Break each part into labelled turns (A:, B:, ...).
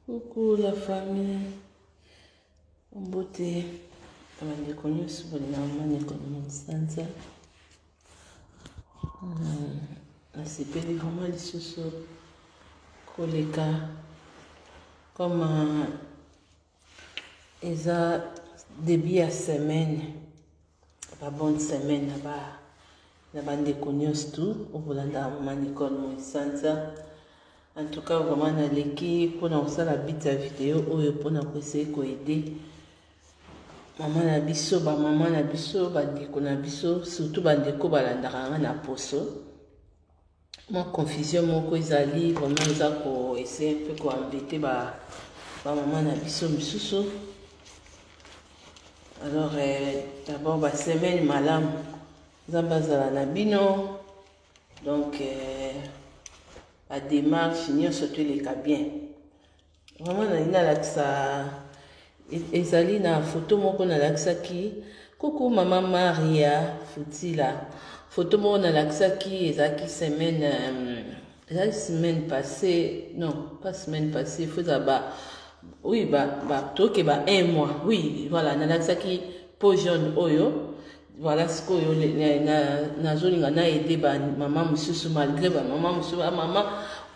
A: Coucou la famille, mbote na bandeko nyonso bolingaka mama Nicole Monsanza. Nasepeli vraiment lisusu koleka comme eza début ya semaine, ba bonne semaine na ba na bandeko nyonso tu oyo bolandaka mama Nicole Monsanza. En tout cas vraiment naleki mpona kosala bit ya video oyo mpona koessaye koaider mama na biso, bamama na biso, bandeko na biso, surtout bandeko balandaka nga na poso. Mwa confusion moko ezali vraiment, eza koessaye mpe koembêter bamama na biso misusu. Alors d'abord basemaine malamu, Nzambe azala na bino. Donc badémarche nyonso to eleka bien. Vraiment nalingi nalakisa, ezali na foto moko nalakisaki. Kuku mama Maria Futila, foto moko nalakisaki ezalaki semaine, ezalaki semaine passée, non, pas semaine passée, faut ezala ba, oui, ba toke ba un mois, oui, voilà. Nalakisaki peau jaune oyo, voilà. Sikoyo nazolinga na aider bamama mosusu, malgré bamama mosusu, bamama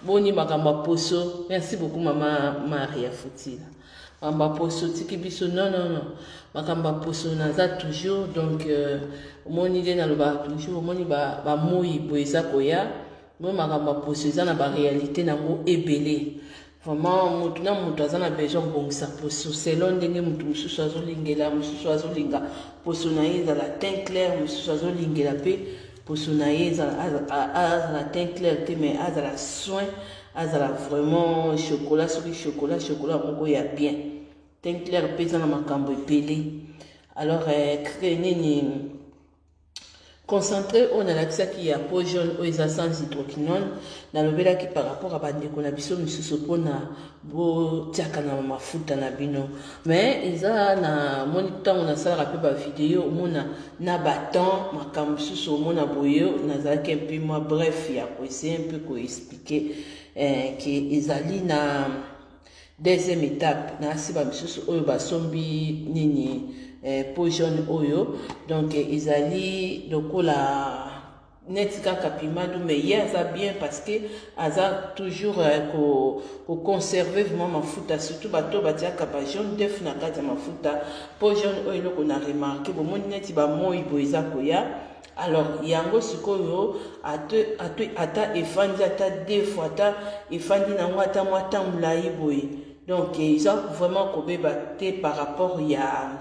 A: boni makambo ya poso. Merci beaucoup mama Maria Futila. Makambo ya poso tiki biso, non, non, non, makambo ya poso naza toujours. Donc omoni nde nalobaka toujours, omoni bamoi boye eza koya moi, makambo ya poso eza na baréalité nango ebele. Vraiment motu na moto aza na besoin kobongisa poso selon ndenge motu mosusu azolingela. Mosusu azolinga poso na ye ezala teint clair, mosusu azolingela mpe poso na ye azala teint clair te, mais azala soin, azala vraiment chocolat, soki chocolat, chocolat moko ya bien. Teint clair mpe eza na makambo ebele. Alors nini, concentré oyo nalakisaki ya peau jaune oyo eza sans hydroquinone, nalobelaki par rapport a bandeko na biso misusu mpona botiaka na mafuta na bino. Mais eza na moni ntango nasalaka mpe bavideo, omona na batemps makambo mosusu, omona boye nazalaki mpe mwa bref ya koessayer mpe koexpliquer ke ezali na deuxième étape. Nasi bamisusu oyo basombi nini, peau jaune oyo, donc ezali lokola neti kaka pimadu, mais ye aza bien parce que aza toujours koconserve ko vraiment mafuta, surtout bato batiaka ba jaune d'œuf na kati ya mafuta. Peau jaune oyo, eloko na remarquer, bomoni neti bamoi boye eza koya. Alors yango sikoyo ata efandi ata deux fois, ata efandi nango ata mwa ntango molai boye, donc eza vraiment kobeba te par rapport ya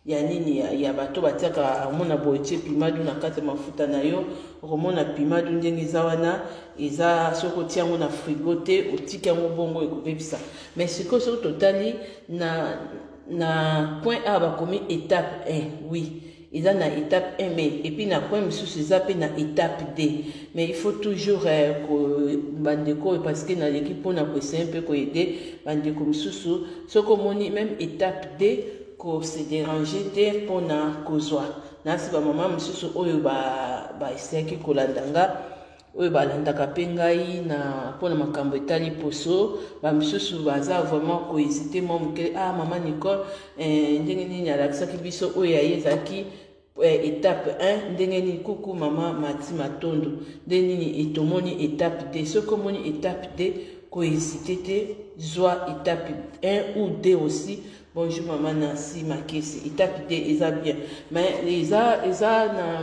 A: nini, ya bato batiaka. Omona boye, tie pimadu na kati ya mafuta na yo, okomona pimadu ndenge eza wana, eza soki otia yango na frigo te, otiki yango bongo, ekobebisa. Mais sikoyo soki totali na point A, bakomi étape 1, oui, eza na étape 1, mais et puis na point mosusu eza mpe na étape 2. Mais il faut toujours bandeko oyo, parce que naleki mpona koessayer mpe koaider bandeko mosusu, soki omoni même étape 2, kose déranger te mpona kozwa. Nasi bamama mosusu oyo baessayaki kolanda nga, oyo balandaka mpe ngai na mpona makambo etali poso, bamisusu baza vraiment kohésiter mwa moke: "Ah, mama Nicole, ndenge nini alakisaki biso oyo ya ye ezalaki étape 1, ndenge nini?" Kuku mama Mati Matondo, ndenge nini tomoni étape 2? Soki omoni étape 2, kohésiter te, zwa étape 1 ou 2 aussi. Bonjour mama Nancy Makesi. Étape 2 eza bien, mais eza na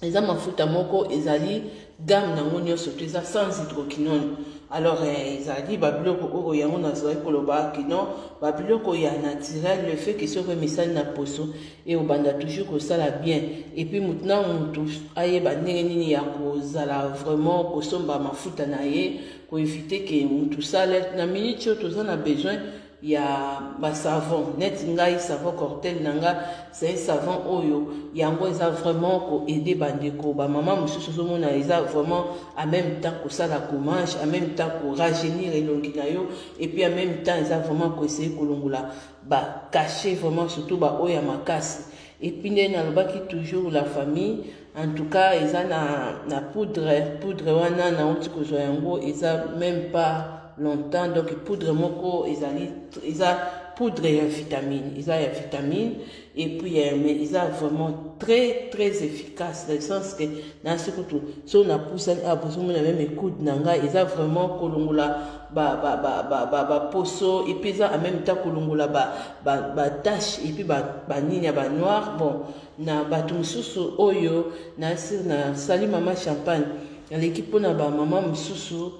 A: eza mafuta moko ezali gamme nango nyonso to eza sans hydroquinone. Alors ezali babiloko oyo yango nazalaki koloba kino babiloko ya naturel, le fait ke soki emisali na poso, eobanda toujours kosala bien. Et puis mutu na mutu ayeba ndenge nini ya kozala vraiment kosomba mafuta na ye, koéviter ke mutu sala na minute oyo toza na besoin ya basavon. Neti ngai, savon Cortel na nga, c'est un savon oyo yango eza vraiment koaider bandeko bamama mosusu. Ozomona eza vraiment en même temps kosala gommage, en même temps korajeunir elongi na yo, et puis en même temps eza vraiment koessayer kolongola bataches, vraiment surtout baoyo ya makasi. Et puis nde nalobaki toujours, la famille, en tout cas eza na poudre wana nauti kozwa yango, eza même pas. longtemps. Donc poudre moko ezali, eza poudre ya vitamine, eza ya vitamine et puis mais eza vraiment très très efficace, dans le sens que nasi kutu so napusani awa, bozomona même coude na ngai, eza vraiment kolongola baposo et puis eza en même temps kolongola batache et puis banini ya banoir. Bon, na bato mosusu oyo nasi nasali mama champagne, naleki mpona bamama mosusu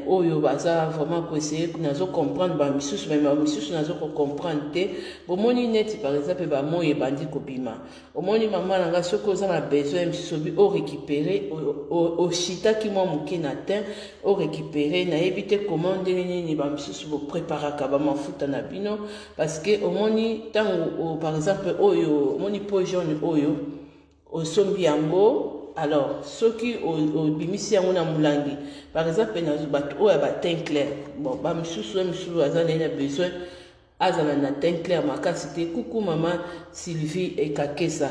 A: oyo baza vraiment koessayer. Nazo comprendre bamisusu, mais bamisusu nazo kocomprendre te. Bomoni neti par exemple bamoi ebandi kobima, omoni mama na ngai, soki oza na besoin misusu obi orécupérer, oshitaki mwa moke na teint, orécupérer. Nayebi te comment, ndenge nini bamisusu bopréparaka bamafuta na bino, parce que omoni ntango par exemple oyo omoni peau jaune oyo osombi yango, alors soki obimisi yango na molangi, par exemple na bato oyo ya bateint clair, bon, bamisusu oyo misusu aza na ye na besoin azala na teint clair makasi te. Kuku mama Sylvie Ekakesa,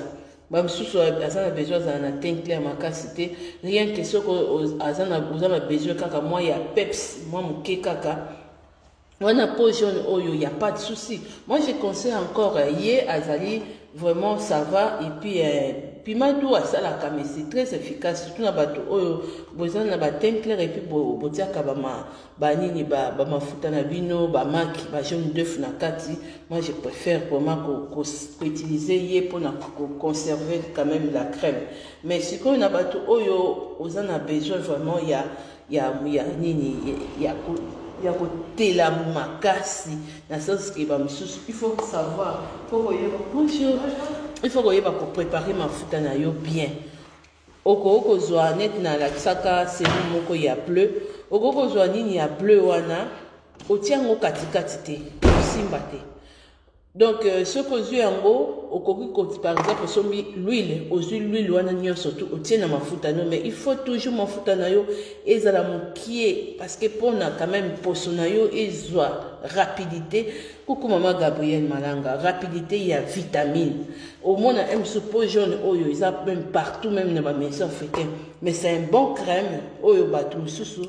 A: bamisusu aza na besoin azala na teint clair makasi te. Rien que soki oza na besoin kaka mwa ya peps, mwa moke kaka wana, peau jaune oyo, y a pas de souci. Moi, je conseille encore ye, azali vraiment, ça va. Et puis piment doux asalaka, mais c'est très efficace, surtout na bato oyo boza na bateint clair et puis botiaka bama banini, bamafuta na bino, bamaki bajaune d'œuf na kati. Moi, je préfère vraiment koutiliser ye mpona koconserver quand même la crème. Mais sikoyo na bato oyo oza na besoin vraiment ya nini, ya kotela makasi, na sens ke bamisusu, il faut savoir, faut koyeba, bonjour, il faut koyeba kopréparer mafuta na yo bien. Okoki kozwa neti nalakisaka sérum moko ya bleu, okoki kozwa nini ya bleu wana, otia yango katikati te, osimba te. Donc soki ozwi yango, okoki par exemple osombi l'huile, ozwi l'huile wana nyonso tu, otie na mafuta no. Mais il faut toujours mafuta na yo ezala mokie, parce que mpona quand même poso na yo ezwa rapidité. Kuku mama Gabriel Malanga, rapidité ya vitamine. Omona mosusu peau jaune oyo eza même partout, même na bamédecin africain, mais c'est un bon crème oyo bato mosusu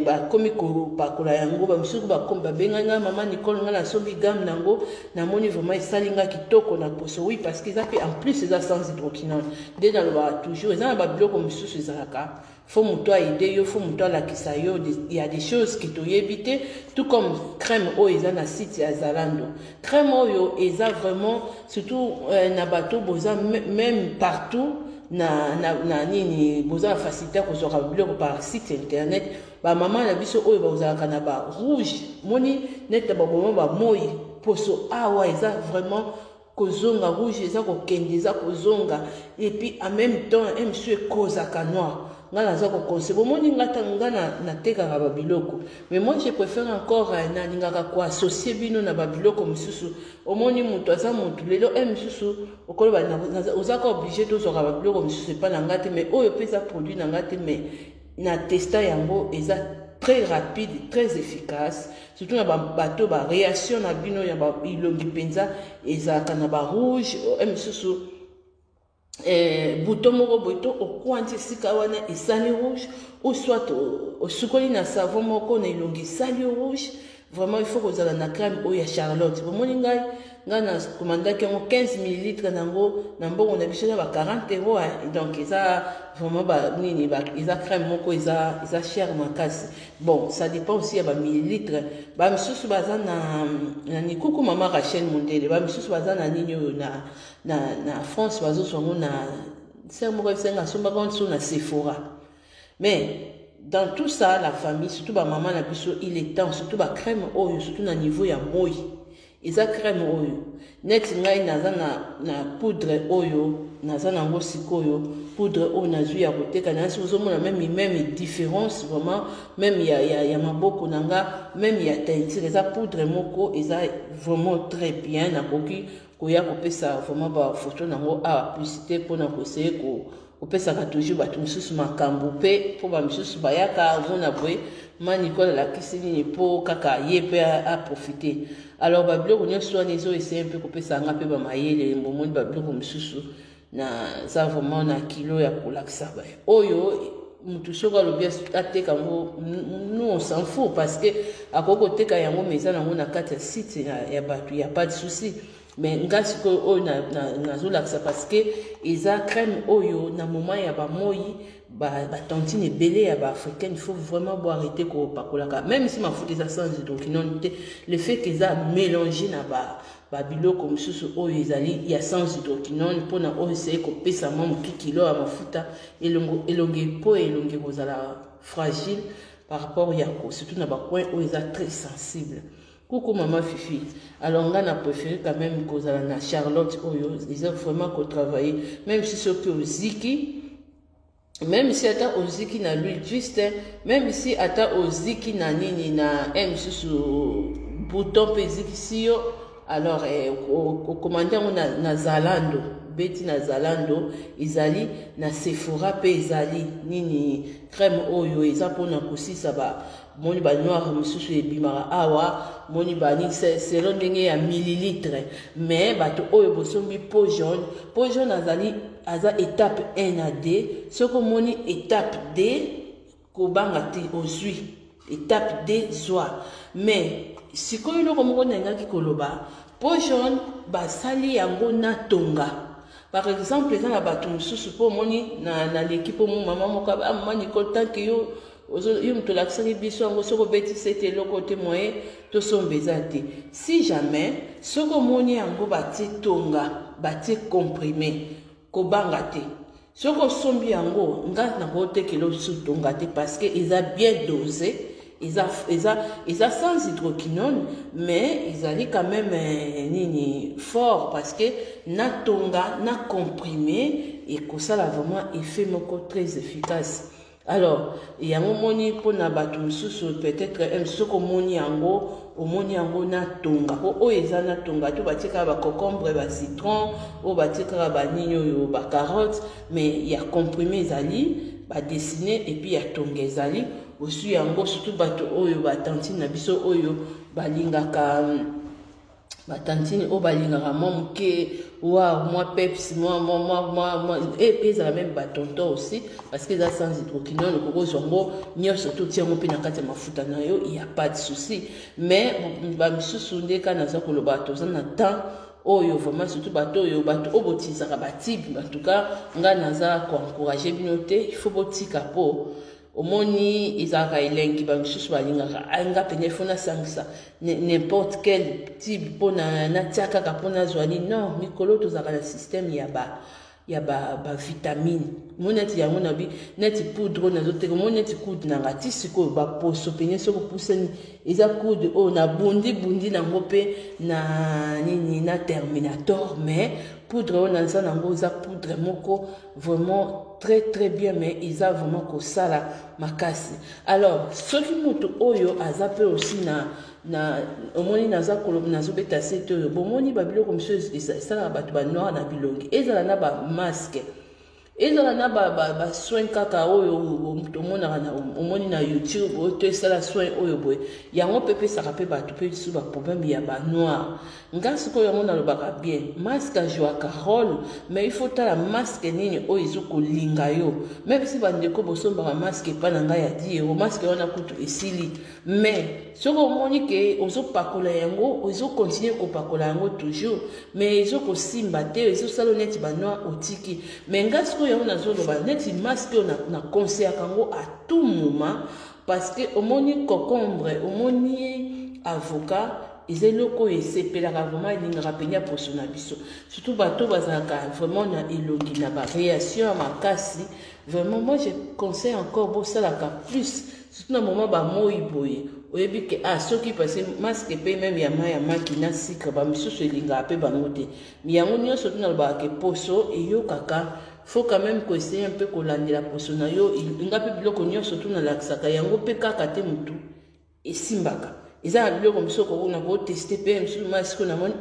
A: bakomi kopakola yango. Bamisusu bakomi babengai ngai: "Mama Nicole, ngai nasombi gamme nango, namoni vraiment esali nga kitoko na poso." Oui, parce que eza mpe en plus eza sans hydroquinone. Nde nalobaka toujours, eza na babiloko mosusu ezalaka faut moto aide yo, faut moto alakisa yo. Il y a des choses que toyebi te, tout comme crème oyo eza na site ya Zalando. Crème oyo eza vraiment surtout na bato boza même partout na nini, boza na facilité ya kozwaka biloko par site internet. Bamama na biso oyo bazalaka na barouge, moni neti baboma bamoi, poso awa eza vraiment kozonga rouge, eza kokende, eza kozonga, et puis en même temps mosusu ekozaka noir. Nga naza koconseiller, bomoni nga ntango nga natekaka babiloko, mais moi, je préfère encore, nalingaka koassocier bino na babiloko mosusu. Omoni moto aza motu lelo e mosusu okoloba ozaka obligé tozwaka babiloko mosusu epa na nga te, mais oyo mpe eza produit na nga te, mais na testa yango, eza très rapide, très efficace, surtout na bato baréaction na bino ya bilongi mpenza ezalaka na barouge e mosusu bouton moko boye to okwanti esika wana esali rouge, ou soit osukoli na savon moko na elongi esali rouge. Vraiment, il faut kozala na crème oyo ya Charlotte. Bomoni ngai, ngai na commandaki yango 15 millilitre nango na mbongo na biso eza ba 40 euro. Donc eza vraiment ba nini, eza crème moko eza cher makasi. Bon, ça dépend aussi ya bamillilitre. Bamisusu baza na nikuku mama Rachel Mondele, bamisusu baza na nini oyo na France, bazozwa yango na sere moko ebisenga, asombaka ngo so na Sephora. Mais dans tout ça, la famille, surtout bamama na biso, il est temps, surtout bacrème oyo, surtout na niveau ya moi, eza crème oyo neti ngai naza na poudre oyo naza nango sikoyo, poudre oyo nazwi ya koteka nasi. Ozomona même différence vraiment, même ya maboko na nga, même ya teinture. Eza poudre moko eza vraiment très bien. Nakoki koya kopesa vraiment bafoto nango awa, publicité mpona koessayer kopesaka toujours bato mosusu makambo mpe mpo bamisusu bayaka omona boye ma Nicole alakisi nini mpo kaka ye mpe aprofiter. Alors babiloko nyonso wana ezoessayer mpe kopesa nga mpe bamayele. Bomoni babiloko mosusu naza vraiment na kilo ya kolakisa oyo. Mutu soki alobi ateka yango, nous on s'en fout, parce que akoki koteka yango, mais eza nango na kati ya site ya bato, ya pas de souci. Mais nga sikoyo oyo nazolakisa parce que eza crème oyo na moment ya bamoi, batantine ebele ya baafricaine, il faut vraiment boarrêter kopakolaka, même si mafuta eza sans hydroquinone te. Le fait que eza mélange na babiloko mosusu oyo ezali ya sans hydroquinone, mpona oyo eseye kopesa mwa moke kilo ya mafuta elongi, mpo elongi kozala fragile par rapport ya surtout na bacoin oyo eza très sensible. Coucou mama Fifi. Alors nga na préféré quand même kozala na Charlotte oyo eza vraiment kotravailler, même si soki oziki, même si ata oziki na l'huile twist, même si ata oziki na nini na mosusu, bouton mpe ezikisi yo. Alors okomande yango na Zalando, beti na Zalando, ezali na Sephora mpe ezali nini. Crème oyo eza mpona kosisa ba moni banoir mosusu ebimaka awa, moni bani selon ndenge ya millilitre. Mais bato oyo bosombi peau jaune, peau jaune azali aza étape 1 na 2. Soki omoni étape 2, kobanga te, ozwi étape 2, zwa. Mais sikoyo eloko moko nalingaki koloba, peau jaune basali yango na tonga. Par exemple, eza na bato mosusu mpo omoni naleki mpo mama moko: "Ah, mama Nicole, tant que yo moto olakisaki biso yango, soki obetisi ete eloko te, moye tosomba eza te." Si jamais soki omoni yango batie tonga, batie comprimé, kobanga te. Soki osombi yango, nga nakotekela osu tonga te, parce que eza bien dosé, eza sans hydroquinone, mais ezali quand même nini, fort, parce que na tonga na comprimé ekosala vraiment effet moko très efficace. Alors yango moni mpona bato mosusu, peut-être soki omoni yango, omoni yango na tonga, po oyo eza na tonga to batie kaka baconcombre, bacitron, oyo batie kaka banini oyo, bacarotte. Mais ya comprimé ezali badessine, et puis ya tonga ezali ozwi yango. Surtout bato oyo batantine na biso oyo balingaka, batantine oyo balingaka mwa moke wa mwa peps, mwa mwa mwa mwa mwa, e mpe ezala même batonton aussi, parce que eza sans hydroquinone. Okoki kozwa yango nyonso, totia yango mpe na kati ya mafuta na yo, ya pas de souci. Mais bamisusu nde kaka naza koloba, toza na temps oyo vraiment, surtout bato oyo botilisaka batube. En tout cas ngai naza koencourager bino te, il faut botika, mpo omoni ezalaka elengi. Bamisusu balingaka: "Nga pene fo nasangisa n'importe quel type mpo natia kaka mpo nazwa nini." Non, mikolo tozalaka na système ya bavitamine. Mo neti yango na bi neti poudre oyo nazoteka, mo neti coude nanga ti sikoyo baposo pene, soki opusani eza coude oyo nabundi-bundi nango mpe na nini na terminator. Mais poudre oyo naza nango eza poudre moko vraiment très très bien, mais eza vraiment kosala makasi. Alors soki moto oyo aza mpe aussi na omoni naza koloba, nazobeta sete oyo, bomoni babiloko mosusu esalaka bato banoir na bilongi, ezala na bamasque, ezala na basoin kaka oyo tomonaka, omoni na YouTube oyo to esala soin oyo boye, yango mpe epesaka mpe bato mpe lisusu baproblème ya banoir. Nga sikoyo yango nalobaka bien, masque ajouaka rôle, mais il faut tala masque nini oyo ezokolinga yo. Même si bandeko bosombaka masque epa na ngai ya 10 euro, masque wana kutu esili, mais soki omoni ke ozopakola yango, ozocontinuer kopakola yango toujours, mais ezokosimba te, ezosala neti banoir, otiki. Mais nga sikoyo yango nazoloba, neti masque oyo na conseillaka yango à tout moment, parce que omoni concombre, omoni avocat, eza eloko oyo esepelaka vraiment, elingaka pene ya poso na biso, surtout bato bazalaka vraiment na elongi na baréaction ya makasi. Vraiment, moi je conseille encore bosalaka plus, surtout na moment bamoi boye. Oyebi ke ah, soki parce masque mpe même ya mai ya maki na sucre, bamisusu elingaka mpe bango te. Yango nyonso to nalobaka ke poso eyokaka, faut quand même koessayer mpe kolandela poso na yo. Nga mpe biloko nyonso to nalakisaka yango mpe kaka te motu esimbaka. Eza na biloko mosusu okokona kotester mpe mosusu masque oyo namoni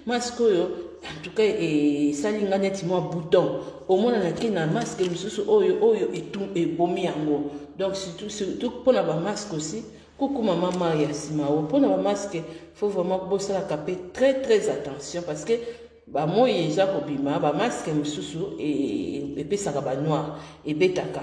A: masque oyo en tout cas esali nga neti mwa bouton, omonana ke na masque mosusu oyo ebomi yango. Donc surtout mpona bamasque aussi. Kuku mama Maria Simao, mpona bamasque faut vraiment bosalaka mpe très très attention, parce que bamoi eza kobima, bamasque mosusu epesaka banoir, ebetaka.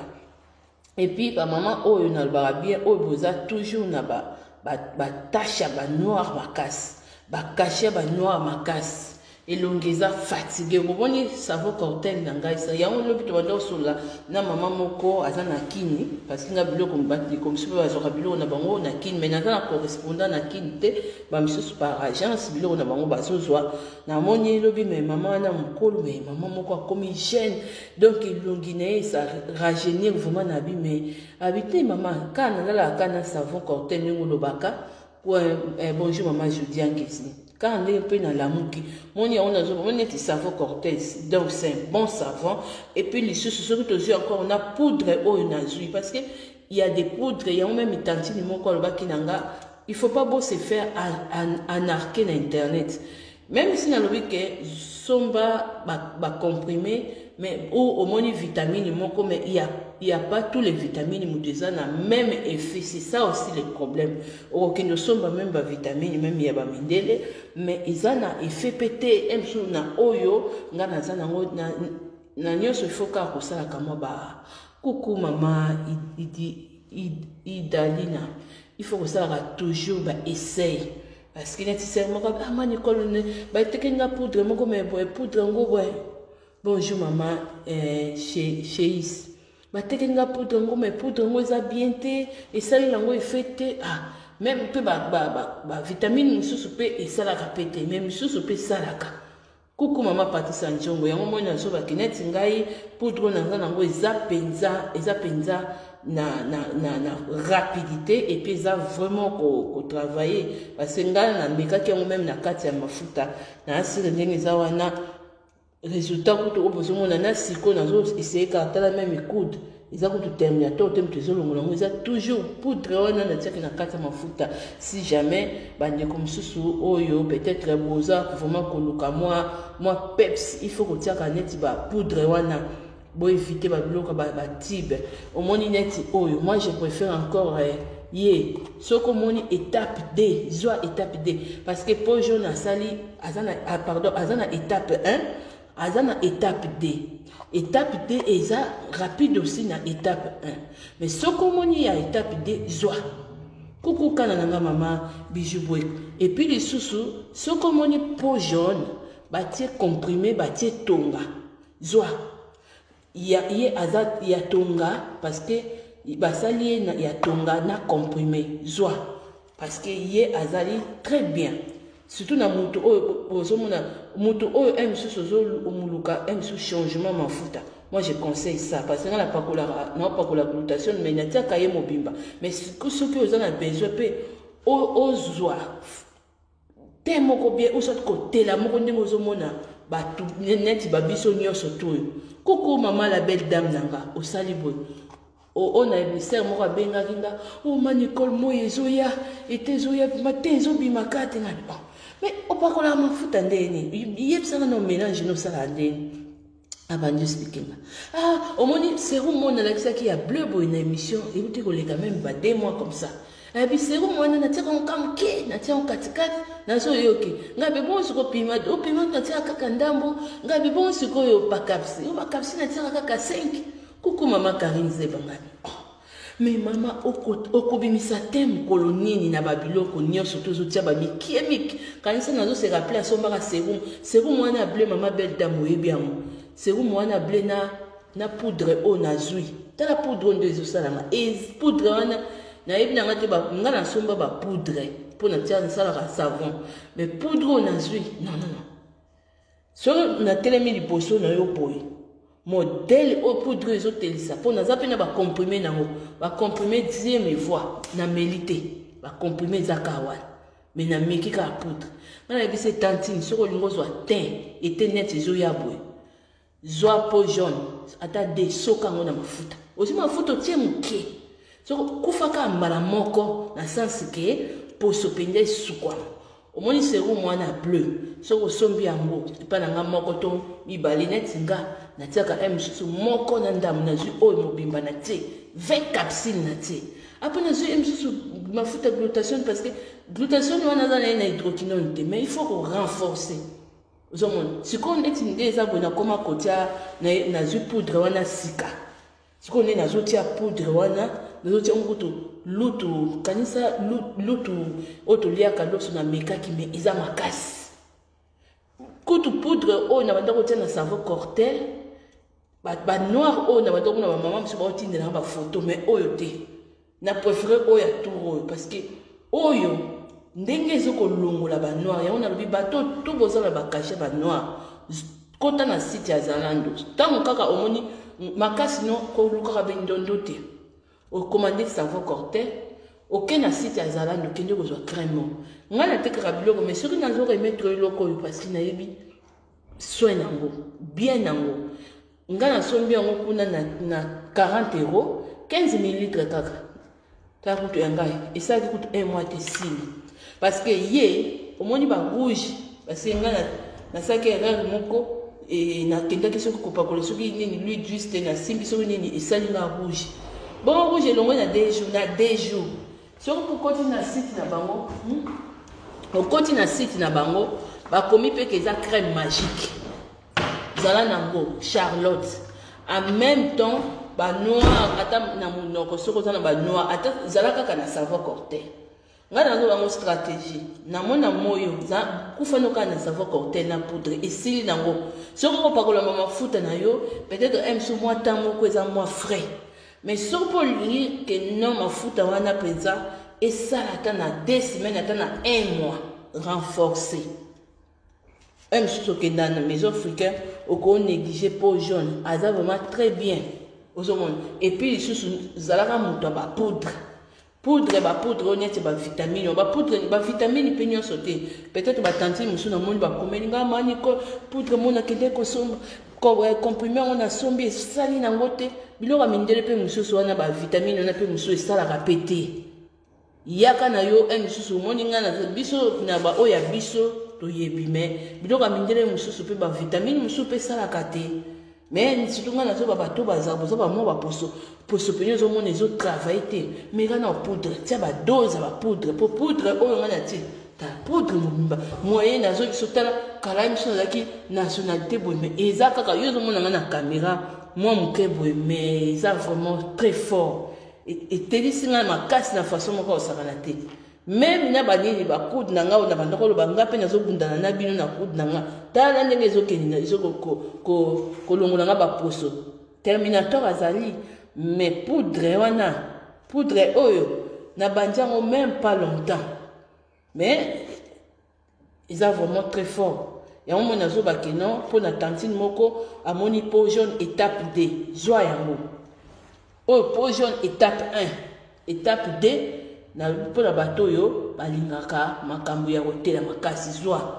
A: Et puis bamama oyo nalobaka bien, oyo boza toujours na batache ya banoir makasi, bacachet ya banoir makasi, elongi eza fatigue, bomoni savon Cortel na ngai yango. Lobi tobanda kosolola na mama moko aza na Kini, parce que nga biloko, bandeko mosusu mpe bazwaka biloko na bango na Kini, mais naza na correspondant na Kini te. Bamisusu par agence biloko na bango bazozwa. Namoni elobi, mais mama wana mokolo, mais mama moko akomi jeune, donc elongi na ye esa rajeunir vraiment. Na abi, mais abi te, mama, kaka nalalaka kaka na savon Cortel ndenge olobaka. Bonjour mama Judiangesi, kaka ndenge mpe nalamuki, moni yango, nazomoni neti savon Cortel, donc c'est un bon savon. Et puis lisusu, soki tozwi encore na poudre oyo nazwi, parce que il y a des poudres yango, même tantine moko alobaki na nga, il faut pas bo se faire arnaquer na internet. Même si nalobi ke somba bacomprimé ba, mais oyo omoni vitamine moko, mais il y a pas tous les vitamines moto eza na même effet. C'est ça aussi le problème. Okokende osomba même bavitamine, même ya bamindele, mais eza na effet mpe te mosusu na oyo nga naza nango na nyonso. Il faut kaka kosalaka mwa ba kuku mama Idalina, il faut kosalaka toujours baessai, parce que neti sere moko ama Nicole bateki nga poudre moko, mais boye poudre yango boye. Bonjour mama Cheis, bateki nga poudre yango, mais poudre yango eza bien te, esaleli yango effet te. Ah, même mpe bavitamine mosusu mpe esalaka mpe te, mais mosusu mpe esalaka. Kuku mama Patisa Nzongo, yango moi nazobaki neti ngai poudre oyo naza nango eza mpenza na rapidité et puis eza vraiment kotravailler ko, parce que ngai namekaki yango même na kati ya mafuta na asire ndenge eza wana. Résultat kutu oyo bozomona na sikoyo, nazo essayer kaka, tala, même coude eza kutu terminator te, moto ezolongola yango, eza toujours poudre wana natiaki na kati ya mafuta. Si jamais bandeko mosusu oyo peut-être boza vraiment koluka mwa peps, il faut kotiaka neti bapoudre wana, boéviter babiloko batube omoni neti oyo. Moi je préfère encore ye soki omoni étape D, zwa étape D, parce que po jaune asali aza na, ah, pardon, aza na étape 1, aza na étape D. Étape D eza rapide aussi na étape 1, mais soki omoni ya étape D, zwa. Kuku kana na nga mama Bijou Bwek. Et puis lisusu, soki omoni peau jaune batie comprimé, batie tonga, zwa ya ye aza ya tonga, parce que basali ye ya tonga na comprimé, zwa, parce que ye azali très bien, surtout na motu oyo ozomona motu oyo un mosusu ozomuluka un mosusu changement mafuta. Moi je conseille ça, parce que nga napakolaka, naopakola glutation, mais natiaka ye mobimba. Mais soki oza na besoin mpe ozwa te moko bien, osati kotela moko ndenge ozomona bato neti babiso nyonso to oyo. Koko mama la belle dame na nga, osali boye oyo na émissaire moko abengaki nga: "O ma Nicole, moi ezoya ete ezoya bima te, ezobima ka te." Nga: "Bon, mais opakolaka mafuta ndeni? Yebisanga na mélange nosala ndeni." Abandi expliquer nga: "Ah, omoni sérum moko nalakisaki ya bleu boye na émission euti koleka, même ba 2 mois comme ça. Abi sérum wana natiaka ngo ka moke, natia ngo katikati." Nazoyoki ngai be: "Bongo sikoyo opima, opima?" "Natiaka kaka ndambo." Ngai be: "Bongo sikoyo bakapsi oyo bakapsi?" "Natiaka kaka 5." Kuku mama Karine Zeba, ngai: "Oh, mais mama, okobimisa te mokolo nini na babiloko nyonso tozotia bamikie mike?" Kanisa nazose rappeler, asombaka sérum, sérum wana bleu. Mama belle dame, oyebi yango, sérum wana bleu na poudre oyo nazwi. Tala poudre oyo nde ezosalanga e poudre wana, nayebi nanga te. Nga nasomba bapoudre mpo natia, nasalaka savon, mais poudre oyo nazwi, non, non, non. Soki natelemi liboso na yo boye, modèle oyo poudre ezotelisa, mpo naza mpe na bacomprimé nango, bacomprimé, Dieu me voit, nameli te, bacomprimé eza kaka wana, mais nameki kaka poudre nga. Nayebisi tantine, soki olingi ozwa teint ete neti ezoya boye, zwa peau jaune ata de soka yango na mafuta, ozwi mafuta, otie moke, soki kufa kaka mbala moko, na sens ke poso mpenza esukwama. Omoni sérum wana bleu, soki osombi yango epai na nga moko to mibale, neti nga natiaka un mosusu moko na ndambo, nazwi oyo mobimba, natie 20 capsule, natie. Après nazwi ye mosusu mafuta glutation, parce que glutation wana aza na ye na hydroquinone te, mais il faut korenforcer. Ozomona sikoyo neti nde eza boye, nakóma kotia, nazwi poudre wana sika. Sikoyo nde nazotia poudre wana, nazotia yango kutu lutu, kanisa lutu oyo toliaka loso, namekaki me eza makasi. Kutu poudre oyo na banda kotia na savon cortel, ba noir oyo na banda komona ba mama mosusu baotindela nga ba photo, mais oyo te. Na préféré oyo ya tour oyo parce que oyo ndenge ezokolongola ba noir yango. Nalobi bato to boza na bacachet ba noir, kota na site ya Zalando. Ntango kaka omoni makasi no kolukaka bendondo te, okomande savon cortel, oke na site ya Zalando, okende kozwa crème. Ngai natekaka biloko, mais soki nazo remettre eloko oyo, parce que nayebi soin nango bien nango. Ngai nasombi yango kuna na 40 euro, 15 millilitre kaka. Tala kutu ya ngai esalaki kutu un mois te, sili, parce que ye omoni barouge, parce que ngai nasalaki erreur moko e, nakendaki soki kopakola soki nini, l'huile juste nasimbi soki nini, esali nga rouge. Bongo rouge elongwe na 2 jours, na 2 jours. Soki okoti na site na bango, Okoti na site na bango, bakomi mpe ke eza crème magique. Zala nango, Charlotte. En même temps banoir ata na monoko, soki oza na banoir, ata zala kaka na savon cortel. Ngai nazo bango stratégie namona moyo kufano kaka na savon cortel na poudre, esili nango. Soki okopakolama mafuta na yo, peut-être mso mwa ntango moko eza mwa frais, mais soki mpo olingi ke non, mafuta wana mpenza esala ata na 2 semaines, ata na un mois, renforcé. Un mosusu okenda na maison africain, okonéglige peau jaune, aza vraiment très bien. Ozomona, et puis lisusu zalaka moto ya bapoudre, poudre, bapoudre oyo neti bavitamine, oyo bapoudre bavitamine mpe nyonso te. Peut-être batantine mosusu namoni bakomeli nga maniko poudre mo, nakende kosomba comprimé yango, nasombi, esali nango te. Biloko ya mindele mpe mosusu wana, bavitamine wana mpe mosusu esalaka mpe te. Yaka na yo e mosusu omoni ngai na biso na baoyo ya biso toyebi, mais biloko ya mindele mosusu mpe bavitamine mosusu mpe esalaka te. Mais surtout ngai nazoba bato baza boza bamwa baposo poso pene, ozomona ezotravaille te. Mais kaka na poudre, tia badose ya bapoudre, mpo poudre oyo ngai natie ta poudre mobimba moyen nazo biso. Tala kala biso nazalaki nationalité boye, mais eza kaka yo ozomona ngai na caméra mwa moke boye, mais eza vraiment très fort. Etelisi ngai makasi na façon moko osakana te. Même na banini bakude na ngai oyo na bandako oloba, ngai mpe nazobundana na bino na kude na ngai. Tala ndenge ezokende, ezokolongola ngai baposo. Terminator azali, mais poudre wana, poudre oyo nabandi yango même pas longtemps, mais eza vraiment très fort. Yango moi nazobake non, mpo na tantine moko amoni peau jaune étape d, zwa yango oyo peau jaune étape 1, étape 2 na mpona bato oyo balingaka makambo ya kotela makasi, zwa.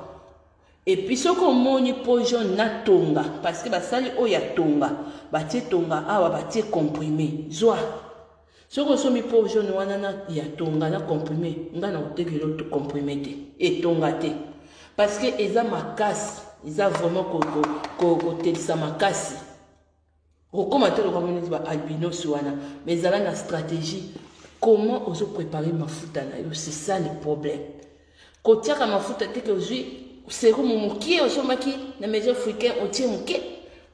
A: Et puis soki omoni peau jaune na tonga, parce que basali oyo ya tonga, batie tonga awa, batie comprimé, zwa. Soki osombi peau jaune wana na ya tonga na comprimé, ngai na kotekela comprimé te, etonga te, parce que eza makasi, eza vraiment kotelisa makasi. Okóma te lokola neti baalbinos wana. Mais ezala na stratégie comment ozoprépare mafuta na yo, c'est ça le problème. Kotiaka mafuta te ke ozwi sérum mokie osombaki na maison africain, otie moke,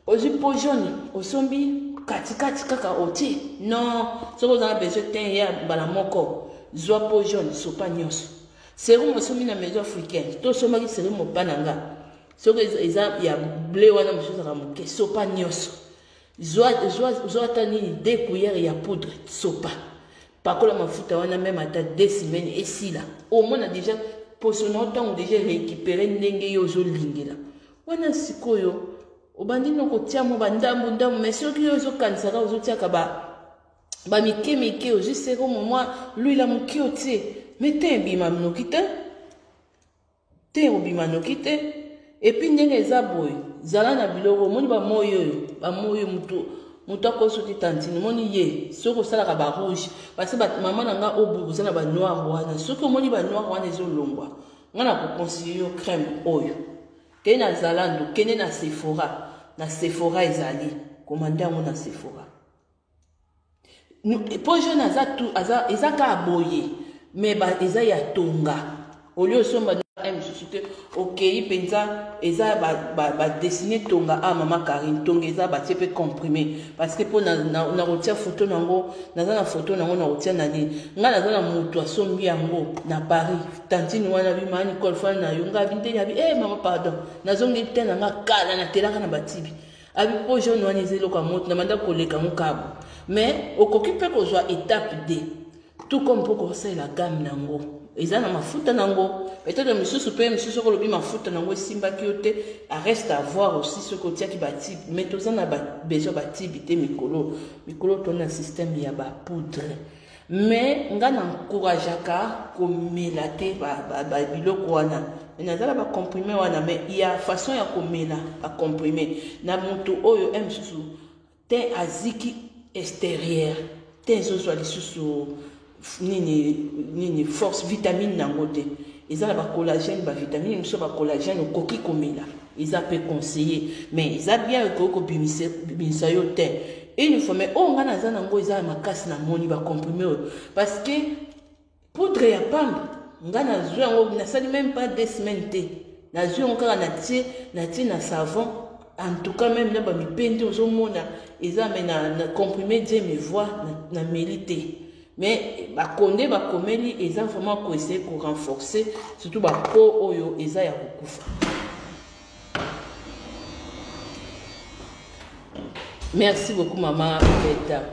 A: ozwi peau jaune osombi katikati kaka otie. Non, soki oza na besoin te ya mbala moko, zwa peau jaune, sopa nyonso. Sérum osombi na maison africaine to osombaki sérum opa na nga, soki eza ya bleu wana, mosusu ezaka moke, sopa nyonso. Zwa ata nini, 2 cuillère ya poudre, sopa, pakola mafuta wana même ata 2 semaines, esila. Omona déjà poso na ntango déjà récupéré ndenge yo ozolingela wana. Sikoyo obandi no kotia mwa bandambu ndambu, mais soki yo ozokanisaka ozotiaka bamike mike, ozwi sérum mwa l'huile moke otie, mais te, ebima noki te, te obima noki te. Et puis ndenge eza boye, zala na biloko. Omoni bamoi oyo, bamoi oyo motu moto akosi oti tantine, omoni ye soki osalaka barouge, parce mama na nga oyo oza na banoir wana, soki omoni banoir wana ezolongwa, nga na koconseille yo crème oyo. Kende na Zalando, kende na Sephora, na Sephora ezali, komande yango na Sephora. Po jaune aza, eza kaka boye, mais eza ya tonga olie osomba mosusu. mosusu te. Okei mpenza, eza badessine ba tonga a mama Karine, tonga eza batie mpe comprime, parce que mpo na kotia foto nango, naza na foto nango na kotia na nini. Ngai naza na moto asombi yango na Paris, tantine wana bima Nicole fana na yo, ngai binteni abi eh mama pardon, nazongi te na nga kala natelaka na batibi abi po jaune wana eza eloko ya moto na banda koleka ngo kabo. Mais okoki mpe kozwa étape D, tout comme mpo kosalela gamme nango eza na mafuta nango. Peut-être misusu mpe misusu soki olobi mafuta nango esimbaki yo te, reste à voir aussi soki otiaki batibe. Mais toza na besoin batibe te mikolo mikolo, tona na système ya bapoudre. Mais nga na encourageaka komela te biloko wana. Naza na bacomprime wana, mais ya façon ya komela bacomprime na moto oyo e mosusu te, aziki extérieur te, ezozwa lisusu nini nini force vitamine nango te. Eza na bacollagène, bavitamine mosusu, bacollagène okoki komela, eza mpe conseillé, mais eza bien, ekoki kobimisa yo te une fois. Mais oyo ngai naza nango eza ya makasi, namoni bacomprime oyo, parce que poudre ya pamba ngai nazwi yango, nasali même pas 2 semaines te, nazwi yango kaka, natie na savon. En tout cas, même na bamipende ozomona eza me na comprimé die me voix nameli te, mais bakonde bakomeli eza vraiment koessayer korenforcer surtout bapeau oyo eza ya kokufa. Merci beaucoup, mama Beta.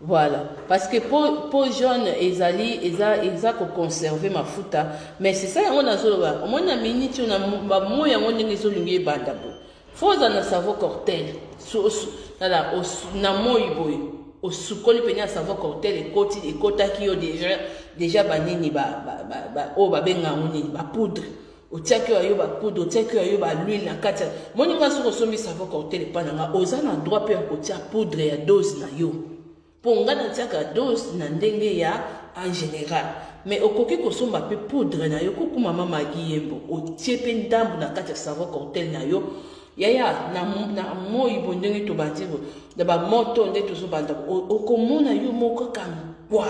A: Voilà, parce que peau jaune ezali eza koconserve mafuta, mais c'est ça yango nazoloba. Omoni na miniti oyo na bamoi yango ndenge ezolingi ebanda boye, fo ozala na savon cocktail na moi boye, osukoli pene ya savon cocktail, ekoti ekotaki yo déjà banini oyo babenga yango nini, bapoudre otiaki oyo yo, bapoudre otiaki oyo yo, bahuile na kati. Moni nga, soki osombi savon cocktail epa na nga, oza na droit mpe ya kotia poudre ya dose na yo, mpo nga natiaka dose na ndenge ya en général. Mais okoki kosomba mpe poudre na yo kokuma mama Magi Yembo, otie mpe ndambu na kati ya savon cocktail na yo. Yaya na moi boye, ndenge tobandi na bamoto nde tozobanda, okomona yo moko kaka nkwa.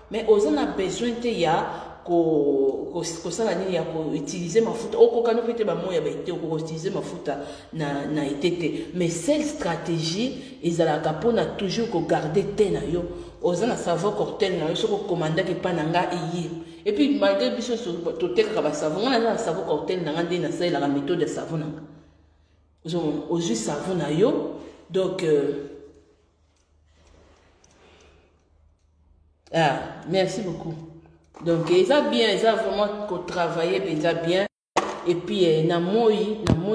A: Mais oza na besoin te ya kosala nini, ya koutiliser mafuta. Okokani mpe te bamoi ya baete, okokoutiliser mafuta na ete te. Mais seule stratégie ezalaka mpona toujours kogarder te na yo, oza na savon cocktail na yo, soki okomandaki epa na nga eye. Et puis malgré biso totekaka basavon, nga naza na savon cocktail na nga, nde nasalelaka méthode ya savon na nga. Ozomona, ozwi savon na yo, donc ah, merci beaucoup. Donc eza bien, eza vraiment kotravailler mpenza bien. Et puis na moi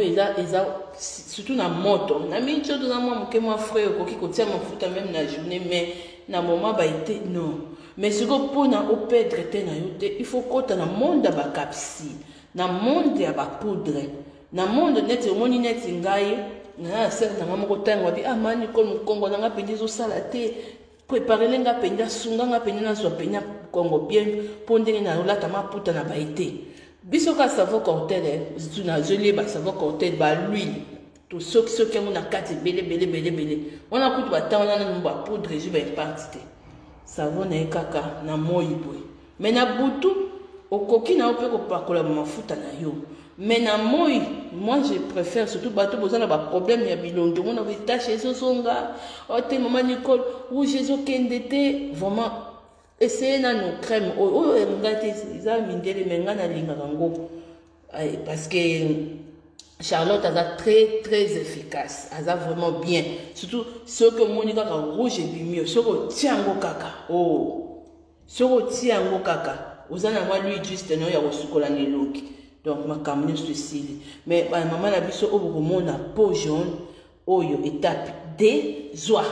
A: eza surtout na moto na mingi oyo toza mwa moke, mwa frais, okoki kotia mafuta même na journée, mais na moment baete non. Mais sikoyo mpona operdre te na yo te, il faut kota na monde ya bacapsule, na monde ya bapoudre, na monde neti omoni neti ngai na sere na nga moko. Ntango abi ah mani Nicole, mokongo na nga mpenza ezosala te, préparele nga mpenza, sunga nga mpenza, nazwa mpenza kongo bien, mpo ndenge nalolata maputa na baye te. Biso kaka savon cocktail, nazolieba savon cocktail, bahuile tosokisoki yango na kati ebele ebele ebele ebele wana. Kutu batango wana nanu bapoudre ezwi baimpact te, savon na ye kaka na moi boye. Mais na butu okoki na yo mpe kopakola mafuta na yo, mais na moi, moi je préfère surtout bato boza na baproblème ya bilongi, omona batache ezozonga o te, mama Nicole, rouge ezokende te. Vraiment essaye nano crème oyo oyo ngai te, eza mindele, mais ngai nalingaka yango parce que Charlotte aza très très efficace, aza vraiment bien. Surtout soki omoni kaka rouge ebimi yo, soki otia yango kaka, oh, soki otia yango kaka, oza na mwa l'huile juste na yo ya kosukola na elongi, donc makambo nyonso esili. Mais bamama na biso oyo bokomona peau jaune oyo étape D, zwa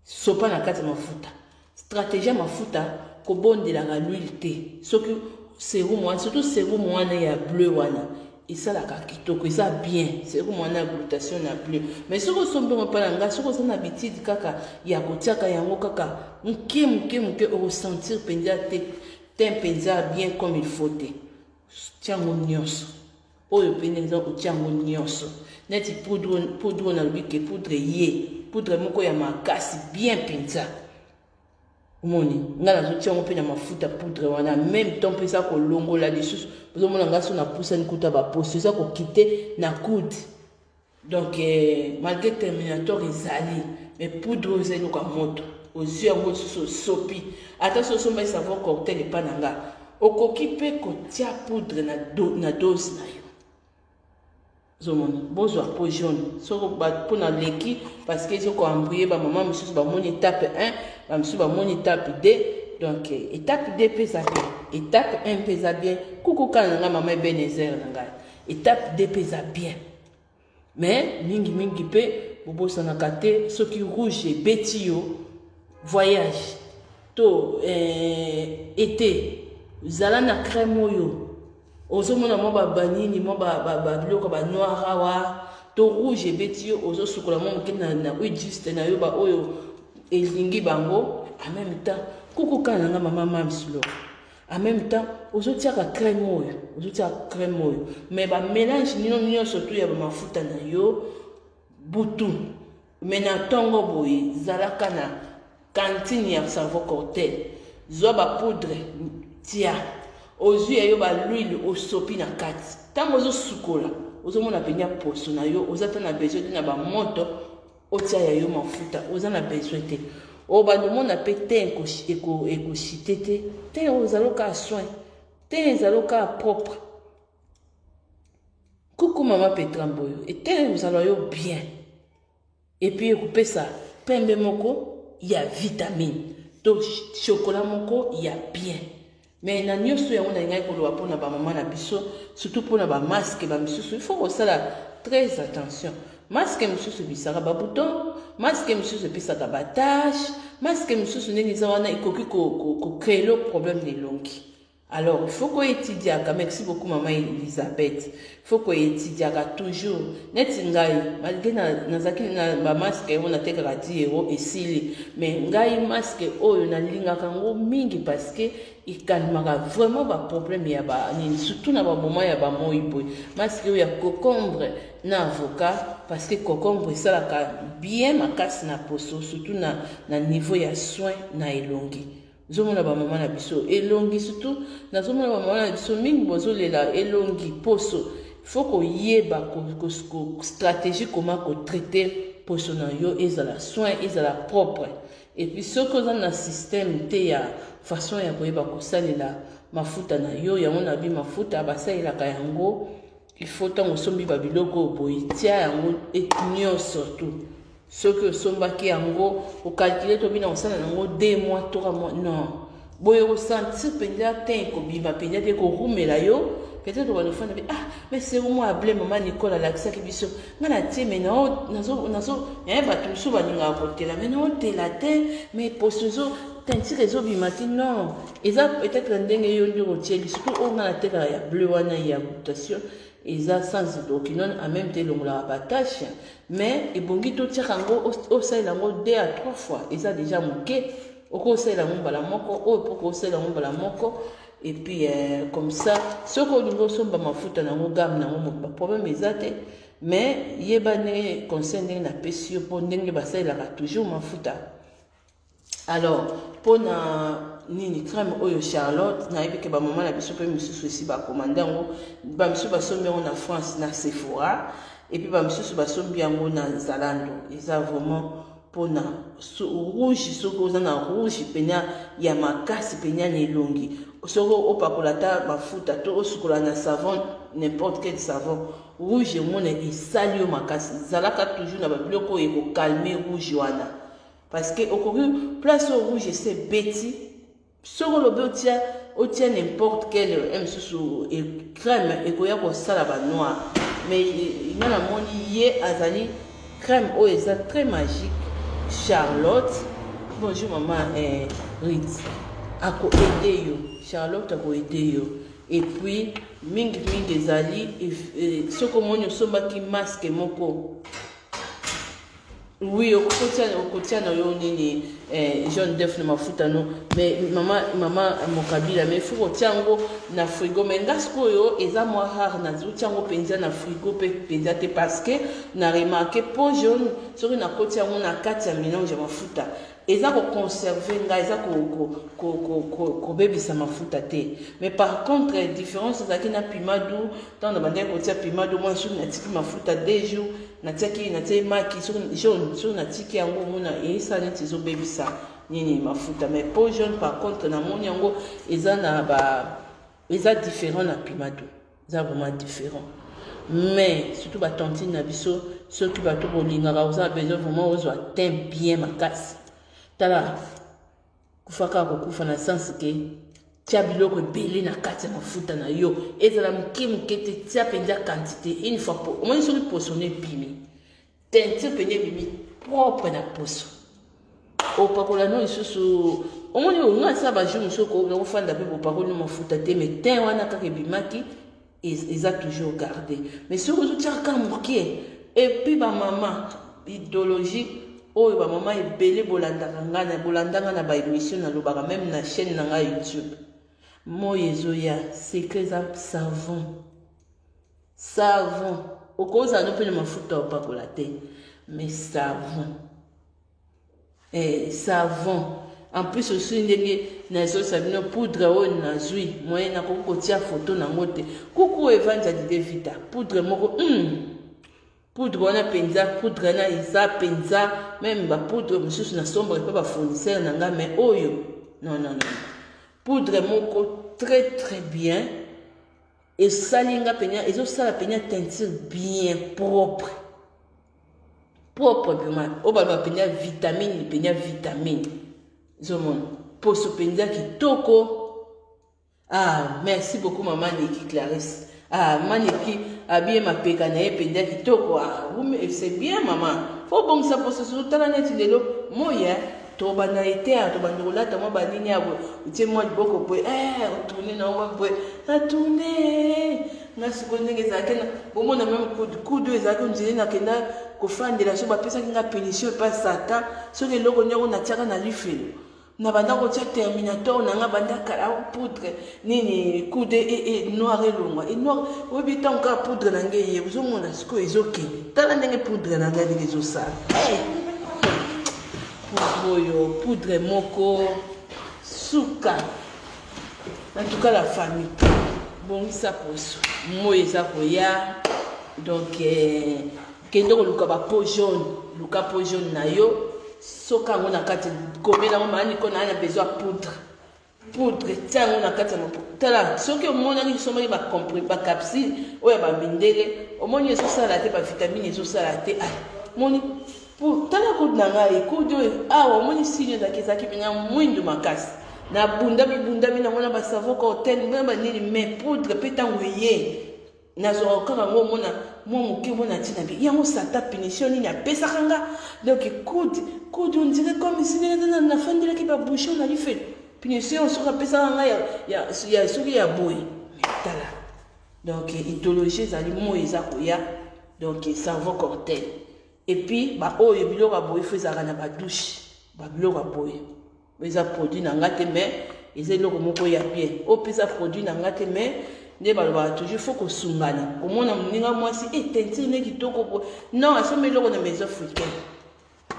A: sopa na kati ya mafuta. Stratégie ya mafuta, kobondelaka l'huile te. Soki sérum wana, surtout sérum wana ya bleu wana, esalaka kitoko, eza bien, sérum wana ya glutation na bleu. Mais soki osombi yango mpa na ngai, soki oza na habitude kaka ya kotiaka yango kaka moke moke moke, okosentir mpenza te te mpenza bien comme il faut te. Tia yango nyonso oyo mpe ndenge eza, otia yango nyonso neti poudre. Poudre nalobi ke poudre ye, poudre moko ya makasi bien mpenza. Omoni ngai nazotia yango mpe na mafuta poudre wana meme temps mpe eza kolongola lisusu. Ozomona ngai so napusani kuta baposo eza kokite na coude. Donc eh, malgré terminator ezali mais poudre oyo eza eloko ya moto, ozwi yango lisusu osopi. Ata so osomba savon cocktail epa na nga, okoki mpe kotia poudre na, na dose na yo. Ozomona, bozwa peau jaune soko mpo na leki, parce que ezokoembrouye bamama mosusu. Bamoni étape 1, bamosusu bamoni étape 2. Donc étape 2 mpe eza bien, étape 1 mpe eza bien. Kuku kaka na ngai, mama Ebenezer na ngai, étape 2 mpe eza bien. Mais mingimingi mpe bobosanaka te, soki rouge ebeti yo, voyage to été, zala na crème oyo. Ozomona mwa banini, mwa babiloko banoir awa to rouge ebeti yo, ozosukola mwa moke na huile juste na yo, baoyo elingi bango. En même temps, kuku kaka na nga, mama Mamslo, en même temps ozotiaka crème oyo, ozotiaka crème oyo, mais bamélange nino nyonso tu ya bamafuta na yo butu. Mais na ntongo boye, zalaka na cantine ya savon cocktail, zwa bapoudre, tia, ozwi ya yo bahuile, osopi na kati. Ntango ozosukola, ozomona mpenza poso na yo, oza ta na besoin te na bamoto otia ya yo mafuta, oza na besoin te. Obanda omona mpe te ekoshite te te, ozala okaa soin te, ezala okaa propre. Kuku mama Petra Mboyo, ete ozala yo bien, et puis ekopesa pembe moko ya vitamine to chocolat moko ya bien. Mais na nyonso yango, nalingaki koloba mpona bamama na biso, surtout mpona bamasque bamisusu, il faut kosala très attention. Masque mosusu ebisaka babouton, masque mosusu epesaka batache, masque mosusu ndenge eza wana ekoki kocréer ko problème na elongi. Alors il faut koétudiaka. Merci beaucoup, mama Elisabeth. Il faut koétudiaka toujours. Neti ngai, malgré nazalaki na bamasque yango natekaka 10 euro, esili, mais ngai masque oyo nalingaka yango mingi parce que ekalmaka vraiment baproblème ya banini, surtout na bamoment ya bamoi boye. Masque oyo ya concombre na avocat, parce que concombre esalaka bien makasi na poso, surtout na niveau ya soin na elongi. Ozomona bamama na biso elongi, surtout nazomona bamama na biso mingi bozolela elongi, poso. Faut koyeba stratégie koma kotraiter poso na yo, ezala soin, ezala propre. Et puis soki oza na système te ya façon ya koyeba kosalela mafuta na yo, yango na bi mafuta basalelaka yango, il faut ntango osombi babiloko oyo boye, tia yango nyonso tu. Soki osombaki yango, ocalculer to bina kosala yango 2 mois, 3 mois, non, boye osentir mpenza te, ekobima mpenza te, korumela yo. Peut-être obanda ofanda mpe: "Ah, mais c'est moi able mama Nicole alakisaki biso, nga na tie, mais nazo bato mosusu balingaka kotela, mais naotela te, mais poso ezo teinture ezobima te." Non, eza peut-être ndenge yo nde otieli. Surtout oyo nga natekaka ya bleu wana ya goûtation, eza sans hydroquinone, en même temps elongolaka batache. Mais ebongi totiaka yango, osalela yango deux à trois fois, eza déjà moke. Okosalela yango mbala moko oyo, mpo kosalela yango mbala moko. Et puis comme ça, soki olingi osomba mafuta nango, gamme nango, baproblème eza te. Mais yeba ndenge conseil ndenge napesi yo mpo ndenge basalelaka toujours mafuta. Alors mpona nini crème oyo Charlotte, nayebi ke bamama na biso mpe misusu esi bakomande yango. Bamisusu basombi yango na France na Sephora, et puis bamisusu basombi yango na Zalando. Eza vraiment mpona rouge. Soki oza na rouge pena ya makasi pena na elongi, soki opakola ata mafuta to osukola na savon, n'importe quel savon, rouge emona esali yo makasi, ezalaka toujours na babiloko oyo ekocalmer rouge wana. Parce que okoki place oyo rouge ese ebeti, soki olobi otia n'importe quel mosusu crème, ekoya kosala banoir. Mais nga namoni ye azali crème oyo eza très magique, Charlotte. Bonjour mama Rit, akoaider yo, Charlotte akoaider yo. Et puis mingimingi ezali soki omoni osombaki masque moko, oui, okotia na yo nini jaune d'œuf na mafuta no. Mais mama Mokabila, mais faut kotia yango na frigo. Mais nga sikoyo eza mwa rare nazotia yango mpenza na frigo mpe mpenza te, parce que na remarquer peau jaune, soki nakoti yango na kati ya mélange ya mafuta, Eza koconserve ngai, eza kobebisa mafuta te. Mais par contre, différence ezalaki na piment doux. Ntango nabandaki kotia piment doux, mwa soki natiki mafuta 2 jours, natiaki, natiaki maki soki jaune, soki natiki yango, omona eyesala neti ezobebisa nini, mafuta. Mais peau jaune, par contre, namoni yango eza na ba, eza différent na piment doux, eza vraiment différent. Mais surtout batantine na biso, soki bato bolingaka, oza besoin vraiment ozwa teint bien makasi, tala, kufa kaka kokufa na sens ke tia biloko ebele na kati ya mafuta na yo, ezala moke moke te, tia mpenza quantité. Une fois po omoni soki poso no ebimi, teinture mpenza ebimi propre na poso, opakola no lisusu. Omoni oyo nga asala bajour mosusu, nakofanda mpe bopakoli no mafuta te, mais teint wana kaka ebimaki, eza toujours garde. Mais soki ozotiaka kaka moke, et puis bamama, idéologie oyo bamama ebele bolandaka ngai na bolandanga na baémission, nalobaka même na chaîne na ngai YouTube, moi ezoya, secret eza savon. Savon, okozala no mpe na mafuta opakola te, mais savon, savon en plus aussi, ndenge nazosa bino poudre oyo nazwi, moye nakoki kotia foto nango te. Kuku evandza dide vita, poudre moko, Poudre wana mpenza, poudre wana eza mpenza, même bapoudre mosusu nasombaka mpe bafournisseur na ngai, mais oyo non, non, non, poudre moko très très bien. Esali nga mpenza, ezosala mpenza teinture bien propre, propre vraiment, oyo baloba mpenza vitamine, mpenza vitamine. Ezomona poso mpenza kitoko. Ah, merci beaucoup, mama Niki Clarisse. Ah, mama Niki abie mapeka na ye mpenza kitoko. Ah, c'est bien, mama, fo bongisa poso. Tala neti lelo moya, tobanda ete tobanda kolata mwa banini ya boye, otie mwa liboko boye, otourne na mwa boye, natourne nga sikoyo ndenge ezalaki. Bomona même kudu ezalaki ondire nakenda kofandela, so bapesaki nga punition epa Satan. Soki eloko nyongo natiaka na lifelo, na banda kotia terminator na nga, banda kala poudre nini, coude e noir elongwa e noir. Oyebi, ntango kaka poudre na ngai eye, ozomona sikoyo ezokende. Tala ndenge poudre na ngai ndenge ezosala. Poudre oyo, poudre moko suka. En tout cas, la famille, bongisa poso, moi eza koya. Donc kende koluka bapeau jaune, luka peau jaune na yo, soka yango na kati, komela yango. Maaniko na na besoin poudre, poudre, tia yango na kati ya tala. Soki omonaki somaki bacapsule oyo ya bamindele, omoni ezosala te, bavitamine ezosala te. Ah, moni, tala kudu na ngai, kudu oyo awa, omoni sini ezalaki mpenza mwindu makasi. Nabundami bundami nango na basavon cocktail na banini, mais poudre mpe ntango eye, nazwaka kaka yango, omona mwa moke, omona ntina bi yango. Sata punition nini apesaka nga? Donc coude, coude on dirait comme si ndenge nafandelaki babouchon na lifelo. Punition soki apesaka nga ya soki ya boye. Mais tala, donc idéologie ezali, moi eza koya. Donc savon cocktail, et puis baoyo biloko ya boye, fo ezalaka na badouche, babiloko ya boye. Eza produit na nga te, mais eza eloko moko ya bien. Oyo mpe eza produit na nga te, mais nde balobaka toujours, faut kosungana. Komona moninga mwasi e teinture ne kitoko po non, asombi eloko na maison africaine,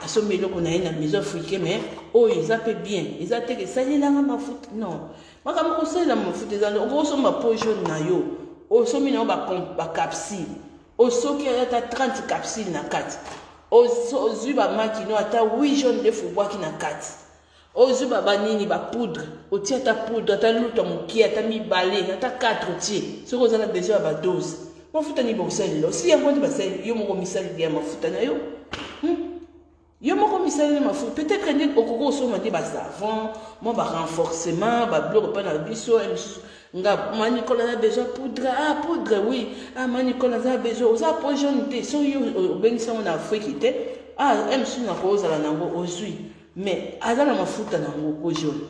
A: asombi eloko na ye na maison africaine, mais oyo eza mpe bien. Eza teke esalelanga mafuta, non, makambo kosalela mafuta eza. Okosomba peau jaune na yo, osombi na yo bacapsule, osoki ata 30 capsule na kati, ozwi bamaki no ata 8 jaune d'œuf, obwaki na kati, ozwi banini, bapoudre, otie ata poudre, ata luta mokie, ata mibale, ata 4, otie. Soki oza na besoin ya badose mafuta nini bokosalela, osi yango nde basaleli yo moko, misaleli ya mafuta na yo, Yo moko misaleli mafuta. Peut-être nde okoki osomba nde basavon, mwa barenforcement, babiloko mpe na biso misusu. Nga Manicole aza besoin poudre. Ah, poudre, oui. Ah, Manicole aza besoin, oza peau jaune te, soki yo obengisi yango na Afrique te. Ah, mosusu nakozala nango, ozwi, mais aza na mafuta nango peau jaune,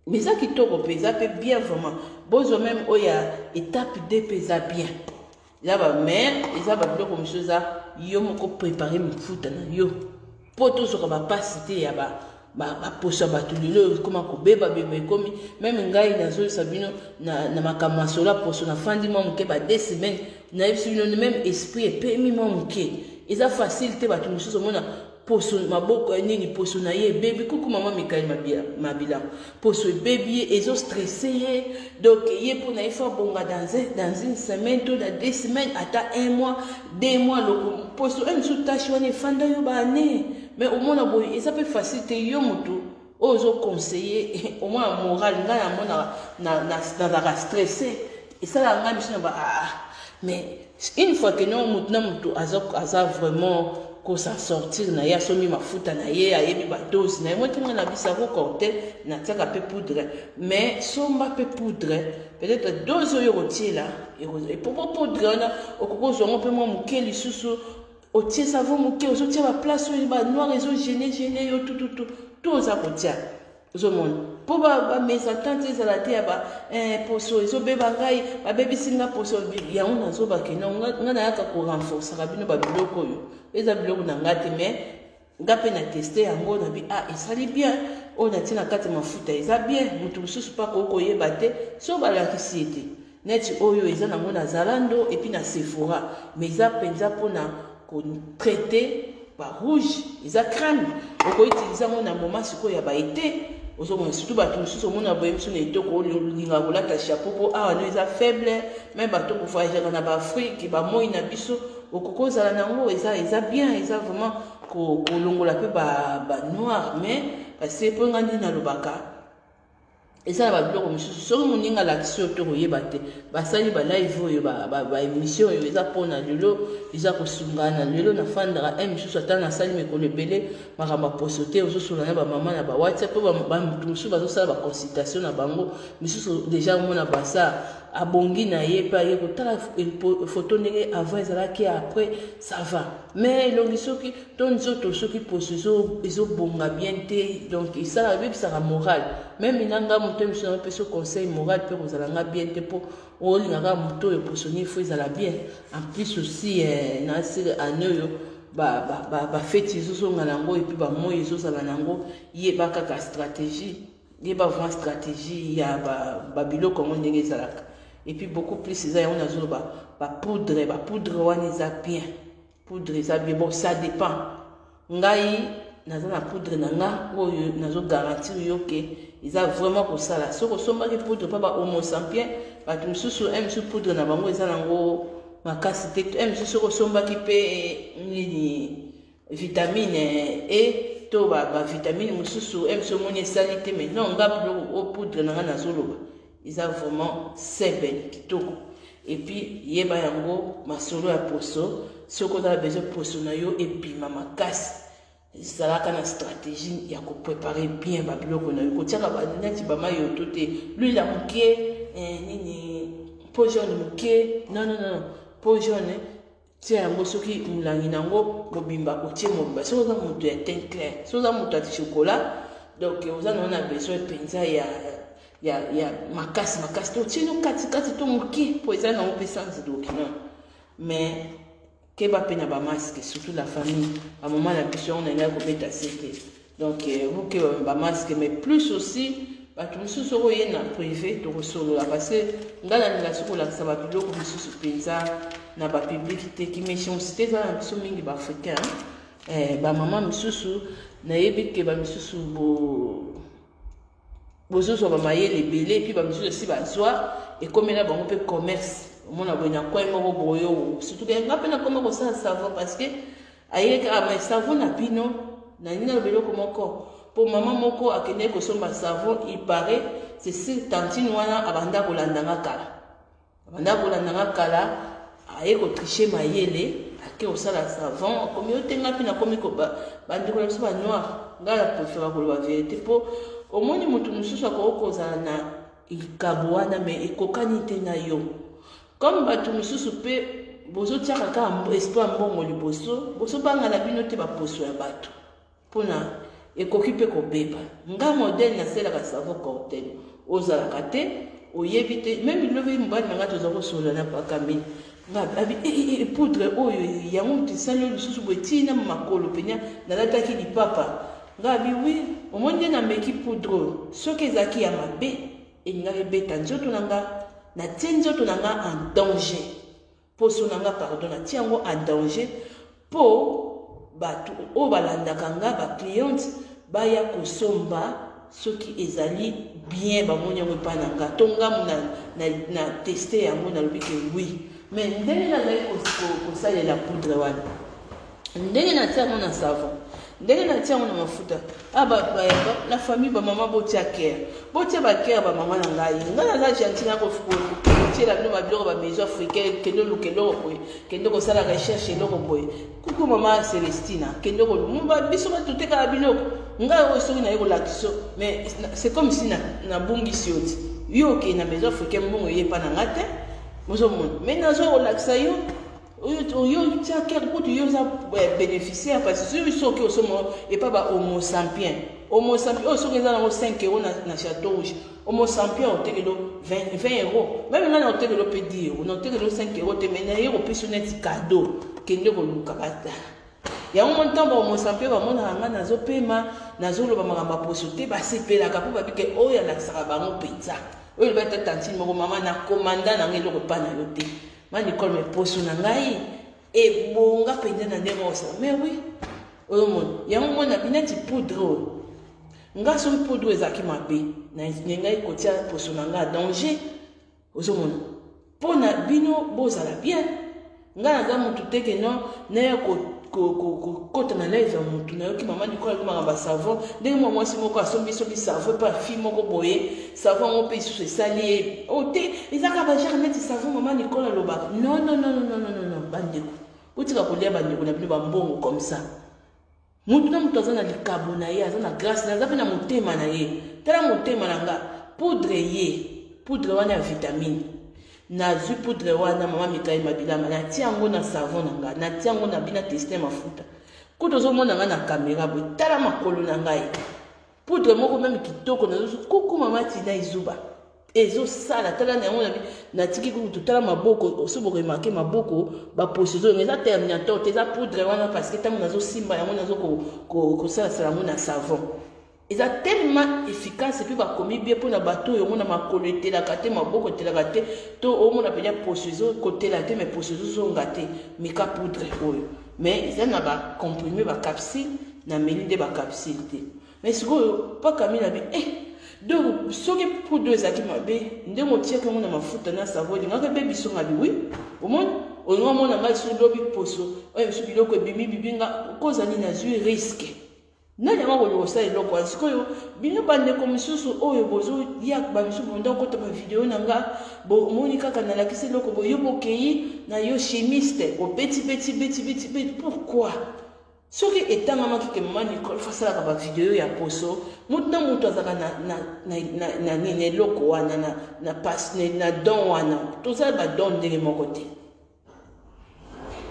A: mais eza kitoko mpe eza mpe bien vraiment. Bozwa même oyo ya étape 2 mpe eza bien, eza ba, mais eza babiloko mosusu, eza yo moko prépare mafuta na yo, mpo tozwaka bapasi te ya baposo ya bato. Lelo ekoma kobebabeba, ekomi même ngai nazoyebisa bino na makambo masolo ya poso. Nafandi mwa moke ba 2 semaines, nayebisi bino, même esprit epemi mwa moke. Eza facile te. Bato mosusu omona Poso maboko eh, nini poso na ye ebebi. Kuku mama Mikael Mabila, poso ebebi ye, ezo stresse ye. Donc ye mpo na ye fo abonga dans une semaine to na 2 semaines, ata un mois, 2 mois. Loko poso e mosusu tache wana efanda yo baane. Mais omona boye eza mpe facile te. Yo motu oyo ozoconseille, omona moral. Ngai namonaka nazalaka stressé, esalaka ngai miso na ba ah. Mais une fois que no motu na motu aza vraiment kosa sortir na ye, asombi mafuta na ye, ayebi badose na ye. Mo ntinga na biso cocktail, natiaka mpe poudre, mais somba mpe poudre, peut-être dose oyo okotiela epopo. Poudre wana okoki ozwango mpe mwa moke lisusu, otie savon moke, ozotia baplace oyo banoir ezogêner gêner yo tututu to oza kotia. Ozomona mpo bamésentente ezala te ya baposo ezobeba. Ngai babebisi nga poso yango, nazobake nga nayaka korenforcaka bino babiloko oyo eza biloko na nga te. Mais nga mpe na teste yango, nabi ah, esali bien. Oyo natie na kati ya mafuta eza bien. Moto mosusu mpe akoki koyeba te so balakisi ye te. Neti oyo eza nango na Zalando et puis na Sephora, mais eza mpenza mpona kotraite barouge. Eza crème, okoutilize yango na moment sikoyo ya baete. Ozomona surtout bato mosusu, omona boye biso na etoko, olingaka kolata chapeau mpo awa no eza faible. Mais bato kovoyageaka na baAfrike, bamoi na biso, okoki ozala nango. Eza bien, eza vraiment kolongola mpe banoir. Mais parce que mpo nga nde nalobaka, eza na babiloko mosusu, soki moninga alakisi yo to koyeba te. Basali balive oyo, baémission oyo eza mpona lelo, eza kosunga na lelo. Nafandaka un mosusu, ata nasali mikolo ebele makambo ya poso te. Ozosola na bamama na bawhatsapp mpo bamotu mosusu bazosala baconsultation na bango. Misusu déjà omona basa abongi na ye mpe aye kotala photo ndenge avant ezalaki, après ça va. Mais elongi soki to nzoto soki poso ezobonga bien te, donc esalaka, ebebisaka moral. Même na nga moto mosusu napesa conseil, moral mpe kozala nga bien te, mpo olingaka moto oyo poso ni fo ezala bien. En plus aussi na sire année oyo bafeti ezozonga nango et puis bamoi ezozala nango. Yeba kaka stratégie, yeba vraiment stratégie ya babiloko yango ndenge ezalaka. Et puis beaucoup plus eza yango nazoloba, bapoudre. Bapoudre wana eza bien, poudre eza bien. Bon, ça dépend. Ngai naza na poudre na nga oyo nazogarantir yo ke eza vraiment kosala. Soki osombaki poudre mpa bahomo sapiens, bato mosusu un mosusu poudre na bango eza nango makasi te. Un mosusu soki osombaki mpe nini, vitamine E to bavitamine mosusu, un mosusu omoni esali te. Mais non, nga biloko o poudre na nga nazoloba eza vraiment seben kitoko. Et puis yeba yango, masolo ya poso, soki oza na besoin poso na yo ebima makasi, ezalaka na stratégie ya koprépare bien babiloko na yo. Kotiaka neti bamayoto te, l'huile ya moke, nini, peau jaune moke. Non, non, non, peau jaune tia yango soki molangi nango mobimba, otie mobimba. Soki oza moto ya teint clair, soki oza moto ya chocolat, donc oza nango na besoin mpenza ya makasi makasi to otie no katikati to moke, mpo eza nango mpe sans hydroquinone. Mais keba mpe na bamasque, surtout la famille, bamama na biso. Yango nalingai kobeta se te. Donc bokeba bamasque. Mais plus aussi bato mosusu oyo oye na privé, tokosolola, parce que ngai nalinga soki kolakisa babiloko mosusu mpenza na bapublic te. Kiméchanceté eza na biso mingi baafricain. Bamama mosusu nayebi ke bamisusu bozozwa bamayele ebele, et puis bamisusu esi bazwa, ekomela bango mpe commerce. Omona boye na coin moko boyo, surtout ke nga mpe nakoma kosala savon, parce que ayeki ama savon na bino. Nalingi naloba eloko moko, mpo mama moko akendeki kosomba savon. Il paraît, c'est sur tantine wana abanda kolanda nga kala, abanda kolanda nga kala, aye kotriche mayele, ake kosala savon. Akomi otenga mpe nakomi bandeko na biso banoir. Ngai na préféra koloba vérité, mpo omoni moto mosusu akoki kozala na likabo wana, mais ekokani te na yo. Comme bato mosusu mpe bozotiaka kaka espoir mbongo liboso, bozobanga na bino te baposo ya bato mpona ekoki mpe kobeba. Nga modèle nasalaka savon cocktail, ozalaka te, oyebi te. Même lobi mobali na ngai toza kosolola na pakamine, nga abi e, e, poudre oyo yango moto esali oyo lisusu boye ntina makolo penya nalataki lipapa. Nga abi wi, omoni nde nameki poudre oyo, soki ezalaki ya mabe elingaki ebeta nzoto na nga. Natie nzoto na nga en danger, poso na nga, pardon, natie yango en danger mpo. Bato oyo balandaka nga, ba clientes, baya kosomba soki ezali bien, bamoni yango epai na nga to ngamu na, na, na teste yango, nalobi ke oui. Mais ndenge nazali kosalela poudre wana, ndenge natia yango na savon, ndenge natia yango na mafuta, ah, ba, ba, ba, la famille, bamama botia care, botia bacare, bamama na ngai. Ngai naza gentil na kotiela bino babiloko ba maison africaine. Kende oluka eloko boye, kende kosala recherche eloko boye. Kuku mama Celestina, kende kolumba biso bato totekaka biloko. Ngai oyo soki naye kolakisa, mais c'est comme si nabungisi yo ti yo okei na maison africaine, mbongo eyepa na ngai te, ozomona. Mais nazwa kolakisa yo, yo tia cœur kutu, yo oza bénéficiaire, parce que soki soki osomba epa ba homo sapiens, homo sapiens oyo soki eza nango 5 euro na Château Rouge, homo sapiens otekelo 20 euro, même ngai na otekelo mpe 10 euro, na otekelo 5 euro te. Mais naye kopesa neti cadeau, kende koluka bata yango. Mo ntango homo sapiens bamonaka ngai nazopema, nazoloba makambo ya poso te, basepelaka mpo babike oyo alakisaka bango mpenza. Oyo elobi ata tantine moko, mama na komanda nanga eloko epa na yo te, ma Nicole, mais poso na ngai ebonga mpenza na ndenge osala. Mais oui, oyomona yango, mona bineti poudre oyo. Nga soki poudre ezalaki mabe, na ngai kotia poso na ngai danger. Ozomona, mpo na bino bozala bien, ngai naza motu te ke non, naya kokota na live ya motu. Nayoki mama Nicole alobaka basavon, ndenge mwa mwasi moko asombi soki savon mpe afi moko boye, savon yango mpe lisusu esali ye o te, eza kaka bagenre neti savon mama Nicole alobaka. Non, non, non, non, non, non, bandeko, botika kolia bandeko na bino bambongo comme ça. Motu na moto aza na likabo na ye, aza na grâce na, aza mpe na motema na ye. Tala motema na nga, poudre ye, poudre wana ya vitamine, nazwi poudre wana, mama Mikael Mabilama, natia yango na savon na nga, natia yango na bina teste mafuta. Kutu ozomona ngai na caméra boye, tala makolo na ngai, poudre moko même kitoko. Nazosu kuku mama Tina Izuba ezosala, tala na yango natiki kutu. Tala maboko, so boremarquer maboko, baposo ezoyonga. Eza terminator te, eza poudre wana, parce que ntango nazosimba yango, nazo kosalasala yango na savon, eza tellement efficace. Mpe bakomi bien mpona bato oyo omona makolo etelaka te, maboko etelaka te, to omona mpenza poso ezokotela te, mais poso ezozonga te, meka poudre oyo. Mais eza na bacomprimé, bacapsule, nameli nde bacapsule te. Mais sikoyo pakami na bi eh, donc soki poudre ezalaki mabe, ndenge otiaki yango na mafuta na savon, elingaka ebebiso. Nga bi oui, omoni, olinga omona ngai so lobi poso oyo biso biloko ebimi bibinga kozali, nazwi risque. Nani yango akoki kosala eloko wana? Sikoyo bino bandeko mosusu oyo bozoya, bamisusu bonda okota bavideo na nga, bomoni kaka nalakisi eloko boye, yo bokei na yo chimiste, obeti beti beti beti beti. Pourquoi? Soki etangamaki ke mama Nicole fasalaka bavideo ya poso, motu na motu azalaka na nini, eloko wana na don wana. Tozala badon ndenge moko te.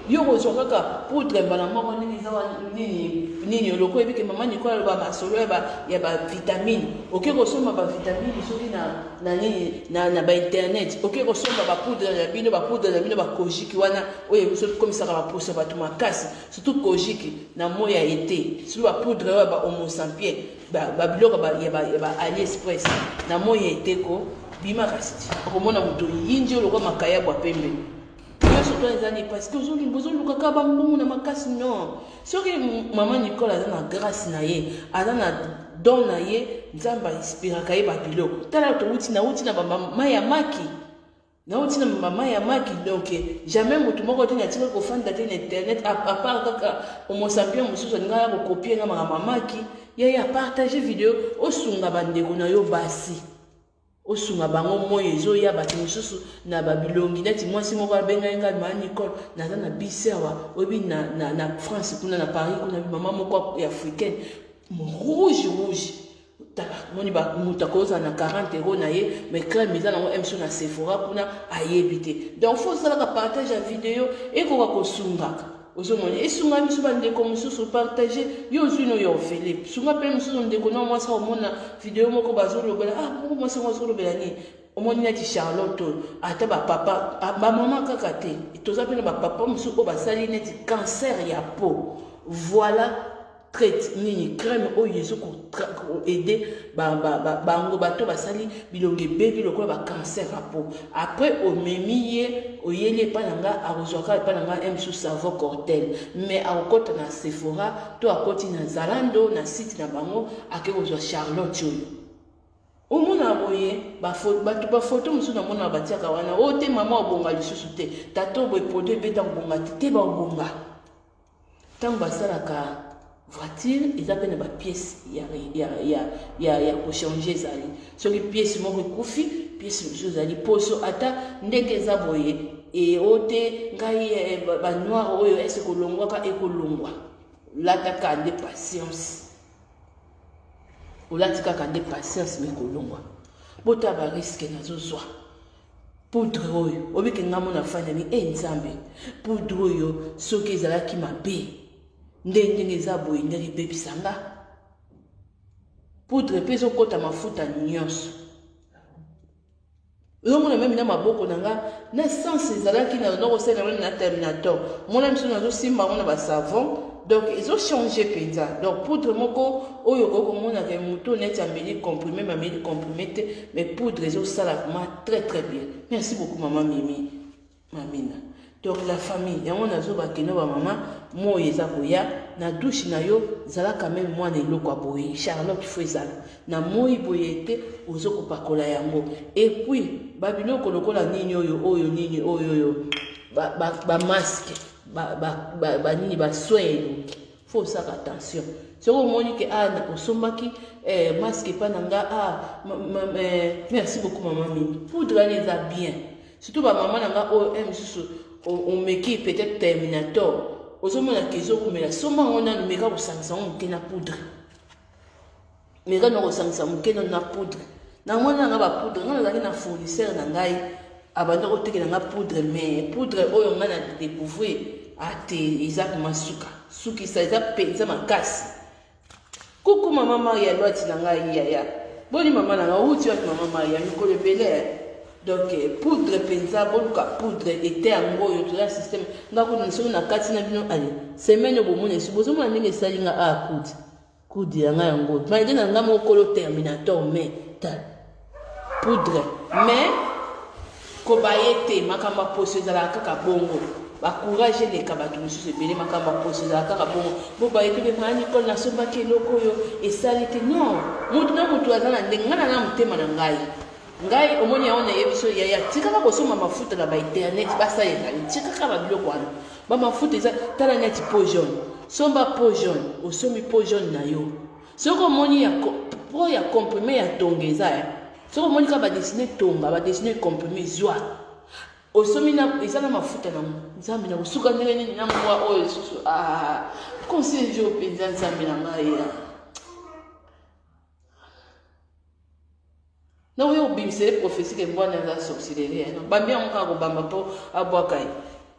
A: Yo kozwa kaka poudre mbala moko, nini eza nini nini, oloko oyebi ke mama Nicole aloba masolo ya bavitamine, oke kosomba bavitamine soki na nini, na bainternet, oke kosomba bapoudre na bino, bapoudre na bino bakojiki wana oyo ekomisaka baposo ya bato makasi, surtout kojiki na moi ya été, surtout bapoudre oyo ba homo sapiens, babiloko ya ba AliExpress na moi ya été ko bima. Kasi ti okomona moto yinji oyo lokwa makayabo ya pembe nyonso to eza nini? Parce que ozoluka kaka bambongo na makasi. Non, soki mama Nicole aza na grâce na ye, aza na don na ye, Nzambe ainspiraka ye babiloko. Tala, towuti, nauti na bamai ya maki, nauti na mama ya maki, donc jamais motu moko te natikali kofanda te na internet, à part kaka homo sapiens mosusu alingaka ya kocopier nga makambo ya maki. Yaya, partage video, osunga bandeko na yo basi, osunga bango. Moi ezoya, bato mosusu na babilongi neti mwasi moko abengai ngai: "Mama Nicole, naza na bisi awa, oyebi na France kuna, na Paris kuna, mama moko ya africaine, rouge rouge." Tala, moni moto akozala na 40 euro na ye, mais crème eza nango mso na Sephora kuna, ayebi te. Donc faut osalaka partage ya video, ekoka kosungaka. Ozomona, esunga biso bandeko mosusu. Partage, yo ozwi no ya ofele, sunga mpe mosusu. Ndeko na mwasi omona video moko bazolobela, ah, moko mwasi yango azolobela nini? Omoni neti Charlotte oyo, ata bapapa, bamama kaka te, toza mpe na bapapa mosusu oyo basali neti cancer ya peau. Voilà. traite nini crème oyo ezo koaide bango bato basali bilongi ebebi lokola bacancer ya peau. Après omemi ye, oyeli epai na nga, akozwaka epai na nga mosusu savon cortel, mais akokɔta na Sephora to akɔti na Zalando, na site na bango, ake kozwa Charlotte oyo. Omona boye bato bafoto mosusu namona batiaka wana oyo te, mama obonga lisusu te, tata boye, produit ebeta kobonga te te, baobonga. Ntango basalaka voiture, eza mpe na bapièce ya kochanger. Ezali soki pièce moko ekufi, pièce mosusu ezali. Poso ata ndenge eza boye, eo te ngai eh, banoir oyo ese kolongwaka, ekolongwa. Lataka nde patience, olati kaka nde patience, mais kolongwa. Botala barisque nazozwa. Poudre oyo obiki nga mona fandami e Nzambe, poudre oyo soki ezalaki mabe nde ndenge eza boye, ndenge ebebisa nga. Poudre mpe ezokɔta mafuta nyonso, ozomona même na maboko na nga na sens ezalaki na kosalela même na Terminator, mona miso nazosimba yango na basavon, donc ezochange mpenza. Donc poudre moko oyo okoki komonaka moto neti ameli comprimé, mais ameli comprimé te, mais poudre ezosala vraiment très très bien. Merci beaucoup, mama Mimi Mamina. Donc la famille, yango nazobakeno bamama, moi eza koya na douche na yo, zalaka même mwana eloko ya boye Charlotte, faut ezala na moi boye te, ozokopakola yango. Et puis babiloko lokola nini oyo, oyo nini oyo, oyo bamasque, banini, basoin elongi, faut osaka attention. Soki omoni ke ah, osombaki masque epa na nga, ah, merci beaucoup, mama Mimi, poudre wana eza bien. Surtout bamama na nga oyo mosusu omeki peut-être Terminator, ozomona ke ezokumela, somba yango nanu, meka kosangisa yango moke na poudre, meka na kosangisa moke nanu na poudre. Namoni na nga bapoudre, nga nazalaki na fournisseur na ngai, abanda kotekela nga poudre, mais poudre oyo ngai na découvrir ate eza koma suka sukisa, eza mpenza makasi. Kuku mama Maria Lwati na ngai, yaya, boni mama na ngai, outi wapi mama Maria? Mikolo ebele. Donc poudre mpenza, boluka poudre ete yango oyo toza système. Nga kuna soki na kati na bino, ale semaine oyo bomona esi bozomona ndenge esali nga. A kude kude ya ngai yango, malgré na ngai moko kolo Terminator, mais tala poudre, mais kobaye te. Makambo ya poso ezalaka kaka bongo, bacourage eleka bato mosusu ebele. Makambo ya poso ezalaka kaka bongo, bobaye te. Maa Nicole, nasombaki eloko oyo esali te. Non, motu na motu aza na ndenge. Ngai na motema na ngai, ngai omoni yango, nayebi so yaya, tikaka kosomba mafuta na bainternet, basalela yo, tikaka babiloko wana, bamafuta eza. Tala neti peau jaune, somba peau jaune, osombi peau jaune na yo, soki omoni ya po ya comprimé ya tonga eza ya, soki omoni kaka badessine tonga, badessine comprimé, zwa, osomi na eza na mafuta nango. Nzambe, na kosuka ndenge nini na mbwa oyo lisusu? Ah, conseil jo mpenza, Nzambe na ngai ya nakoya kobimisele prophétie ke mbwana aza sorcellerie. Bambi yango kaka kobamba mpo abwaka ye.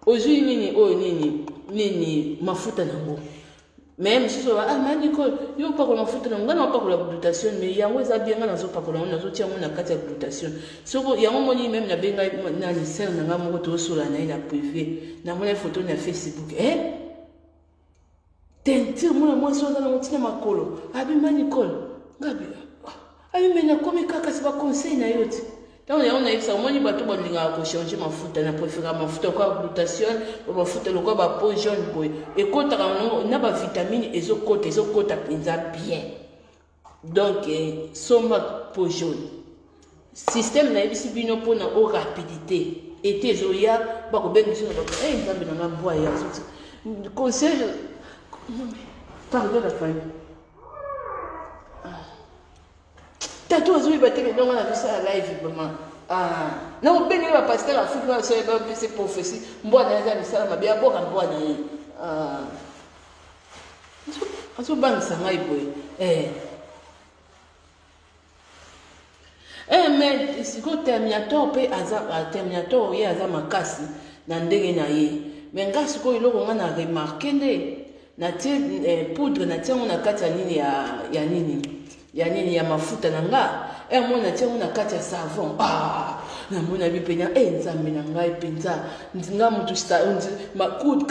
A: Ozwi nini oyo, nini nini, mafuta nango, mais mosusu, ah, ma Nicole, yo opakola mafuta nango, ngai na opakola glutation, mais yango eza bien. Ngai nazopakola yango, nazotia yango na kati ya glutation. Soko yango moni, même nabengai nani, sœur na ngai moko, tozosola na ye na privé, namoni photo na Facebook, eh teinture, mwana mwasi oyo aza nango ntina makolo. Abi ma Nicole, ngabi abi, mais nakomi kaka si baconseil na yo te. Ntango yango nayebisa, omoni bato balingaka kochange mafuta, na préféra mafuta lokola glutation, mafuta lokola bapeau jaune boye, ekotaka na bavitamine, ezokota, ezokota mpenza bien. Donc somba peau jaune, système nayebisi bino mpona o rapidité ete ezoya, bakobenga biso na bato. E Nzambe na nga, mbwa ya conseil, pardon la famille. Tatu azoyeba te ndongo na biso ya live vraiment. Ah, nakobengeli bapasteur Afrique, bapese prophétie, mbwa na ye aza misala mabe, aboka mbwa na ye. Ah, azobangisa ngai boye, eh. Eh, mais sikoyo Terminator mpe aza Terminator, ye aza makasi na ndenge na ye. Mais nga sikoyo eloko nga na remarquer nde natie poudre, natie yango na kati ya nini, ya nini, ya nini, ya mafuta na nga. Heure moko natie yango na kati ya savon. Ah, namona bi mpenza e nzambe na ngai mpenza nga motu makude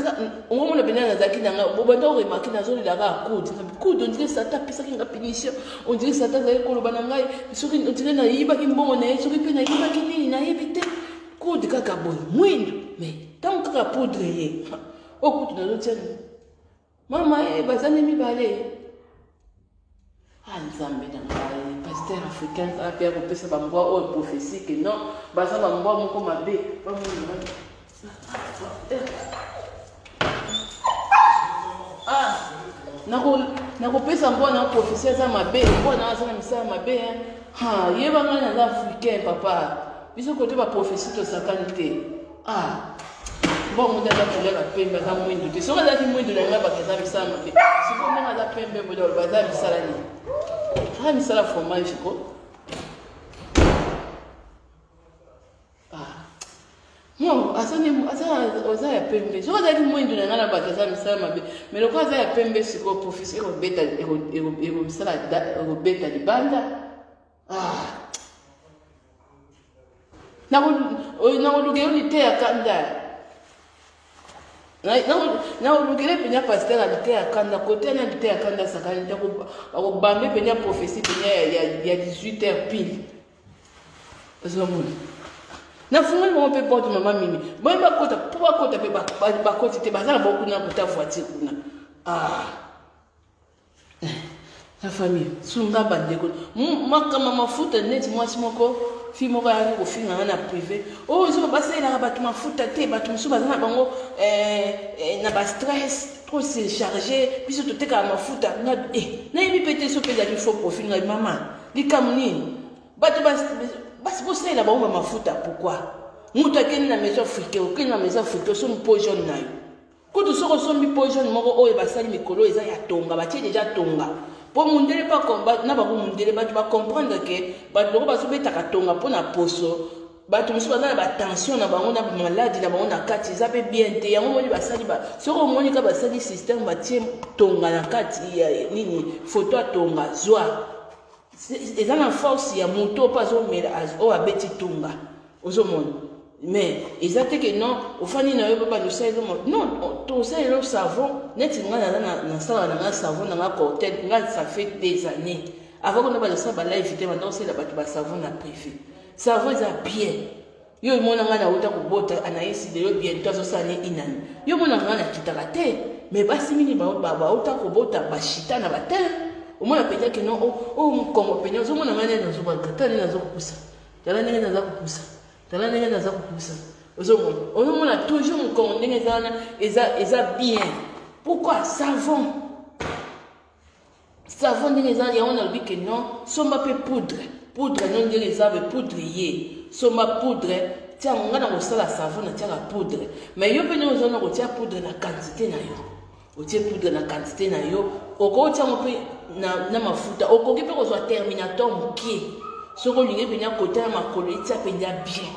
A: omona mpenza nazalaki na ngai bobanda oremake nazolela kaka kude kude ondire satan apesaki nga punition ondire satan azalaki koloba na ngai soki ondire nayibaki mbongo na ye soki mpe nayibaki nini nayebi te kude kaka boye mwindu mais ntango kaka poudre ye oyo kutu nazotia Mama eh, baza nde mibale. Ah nzambe na ngai, pasteur africain aza mpe akopesa bambwa oyo prophetie ke non, baza bambwa moko mabe. Bamona Ah, nakopesa mbwa na prophetie aza mabe, mbwa na aza na misala mabe. Ha, yeba ngai naza africain papa. Biso kote ba prophetie tosakani te. Ah, mbongo nde aza couleur ya pembe aza mwindu te soki azalaki mwindu na ngai bato aza misala mabe sikoyo ndenge aza pembe boye oloba aza misala nini aza misala fromage ko ah. non aza ya pembe soki azalaki mwindu na ngai na bato aza misala mabe mais lokola aza ya pembe sikoyo professeur ekobeta libanda Ah. Nakolukela yo liteya kanda. Nakolukela mpenza pasteur ya liteya kanda, kote na liteya kanda sakani te akobambe mpenza prophetie mpenza ya 18 heures pile. Ozomona. Nafungoli bango mpe porte mama Mimi. Boye bakota, mpo bakota mpe bakoti te, baza na bango kuna kota voiture kuna. Ah. La famille, sunga bandeko. Makama mafuta neti mwasi moko fille moko ayaki kofinga nga na privé. Oh, ozo basalelaka bato mafuta te, bato mosusu baza na bango eh, eh, na ba stress, trop se charger, biso totekaka mafuta. Nga eh, nayebi pe te soki ezalaki faux profil ngai mama. Likambo nini? Bato basi bosalela bango ba mafuta pourquoi? Moto akende na maison africaine, okende na maison africaine, osombi peau jaune na yo. Kutu soki osombi peau jaune moko oyo basali mikolo eza ya tonga, batie deja tonga. Po mundele pa na bango mundele bato ba comprendre que bato loko bazobetaka tonga mpo na poso bato mosusu baza na ba tension na bango na maladi na bango na kati eza mpe bien te yango omoni basali ba soki omoni ka basali système batie tonga na kati ya nini foto ya tonga zwa eza na force ya moto oyo mpe azomela oyo abeti tonga ozomona mais eza te ke non ofandi na yo babanda osaleli non tosaleli savon neti ngai naza nasalaka na ngai savon na ngai cortel ngai ça fait des années avant kona banda osala balive te banda osalela bato basavon na privé savon eza bien yo omona ngai nauta kobota anaïs lelo bientôt azosala ne inani yo omona ngai nakitaka te mais basi mingi bauta kobota bashita na batere omona mpenza ke non oyo mokongo mpenza ozomona ngai nde nazobaka ta nde nazokopusa tala ndenge naza kopusa tala ndenge naza kopusa ozomona ozomona toujours mokongo ndenge eza wana eza, eza bien pourquoi savon savon ndenge eza yango nalobi ke non somba mpe poudre poudre no ndenge eza be poudre ye somba poudre tia yango ngai nakosala savon natiaka poudre mais yo mpe ndenge oza na kotia poudre na quantité na yo otie poudre na quantité na yo okoki otia yango mpe na, na mafuta okoki mpe kozwa terminator moke soki olingi mpenza kota ya makolo etia mpenza bien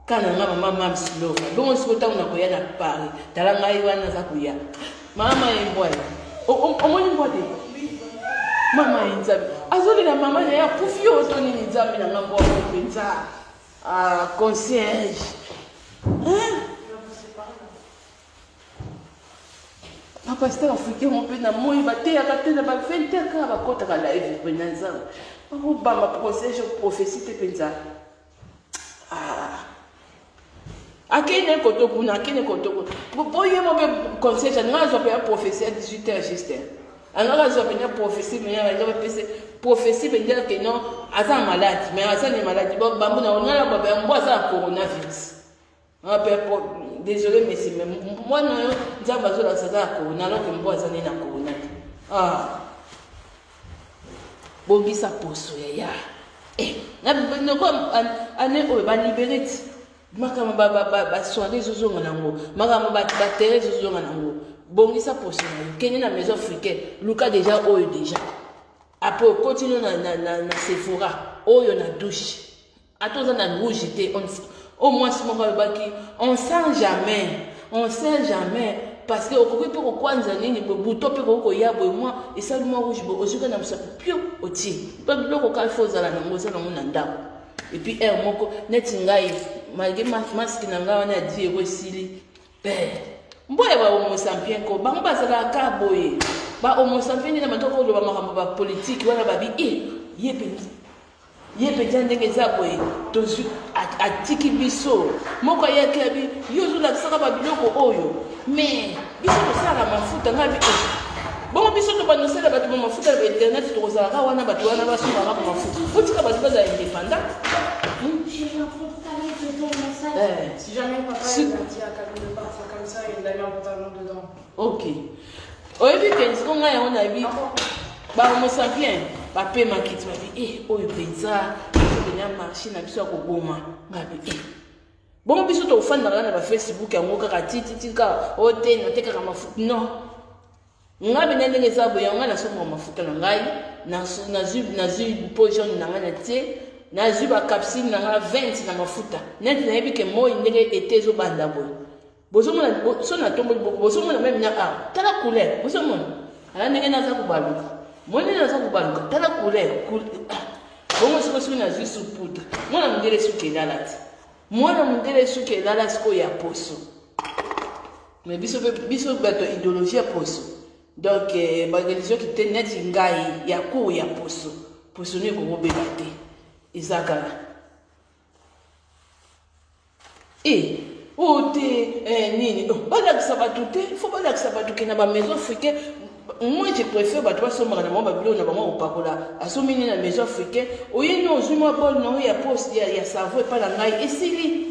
A: ka na nga mama mams lova bongo siko ntango nakoya na paris tala ngai wana naza koya mama ye mbwa ye omoni mbwa te mama ye nzambe azolela mama na ye akufi yo to nini nzambe na nga mbwa mpenza ah, concierge hein? Ba pasteur africain ngo mpe na moi bateyaka te na ba 20 heures kaka bakotaka live mpenza nzambe bakobamba procès prophétie te mpenza ah. akende koto kuna akende koto kuna po ye mo mpe concierge alinga azwa mpe ya prophétie ya 18 heures juste alingaka azwa mpenza prophétie mpenza balinga bapese prophétie mpenza ke non aza na maladi mais aza na maladi bambo na onga na baba yango aza na coronavirus Ah, père, désolé monsieur, mais mwana oyo nzambe azolakisa aza na corona alors que mbwa aza nde na corona te. Ah. Bongisa poso yaya. Eh, na noko année oyo ba libéré ti. Makambo ba ba ba, ba soirée ezozonga nango. Makambo ba ba terrain ezozonga nango. Bongisa poso na yo. Kende na maison africaine, luka déjà oyo déjà. Après okoti no na na na, na Sephora, oyo na douche. Ata oza na rouge te, on oyo mwasi moko alobaki on sent jamais, on sait jamais. Parce que okoki mpe kokwanza nini boye, buto mpe koki koya boye, mwa esali mwa rouge boye, ozwi na mosapi pio otie. Mpe biloko kaka fo ozala nango, oza nango na ndako. Et puis heure moko neti ngai, malgré masque na ngai wana ya 10 euro esili, mboya ba homo sapiens ko bango bazalaka kaka boye. Ba homo sapiens nde na bato koloba makambo ba politike wana, babi e ye mpenza, ye mpenza ndenge eza boye, tozwi atiki biso moko ayaki abi yo ozolakisaka babiloko oyo, mais biso tosalaka mafuta. Ngai bi bongo biso tobanda osala bato ba mafuta na bainternet, tokozalaka wana, bato wana basomaka ba mafuta. Otika bato bazala indépendant.
B: J'ai un pantalon dedans dans ça.
A: Eh.
B: Si jamais papa il a dit à Camille de partir comme ça, il a mis un pantalon dedans.
A: Ok, oyebi ke siko ngai yango nayebi bahomo sapiens bapemaki ti babi e oyo mpenza ezokende marché na biso ya koboma. Ngai bi e bongo biso tofandaka na bafacebook yango kaka tititi kaka o te natekaka mafuta. Non, ngai mpenza ndenge eza boye, yango ngai nasombaka mafuta na ngai, nazwi peau jaune na ngai na tie, nazwi bacapsule na ngai 20 na mafuta. Neti nayebi ke moi ndenge ete ezobanda boye, bozomona so natomboli bozomona même na awa, tala couleur, bozomona ala ndenge naza kobaluka, moni naza kobaluka, tala couleur. Bongo sikoyo soki nazwi su poudre, mwana mondele suki elala te, mwana mondele suki elala sikoyo ya poso. Mais biso mpe, biso bato ya idéologie ya poso, donc bareligion te neti ngai ya cour ya poso, poso no ekokobeba te, eza kaka e oyo te. Nini, oh, balakisa bato te, fo balakisa bato ke na bamaison africain. Moi je préfère bato basombaka na bango babiloko na bango kopakola. Asombi nini na maison africain, oye no ozwi mwa bol na oyo ya poste ya savon epai na ngai, esili,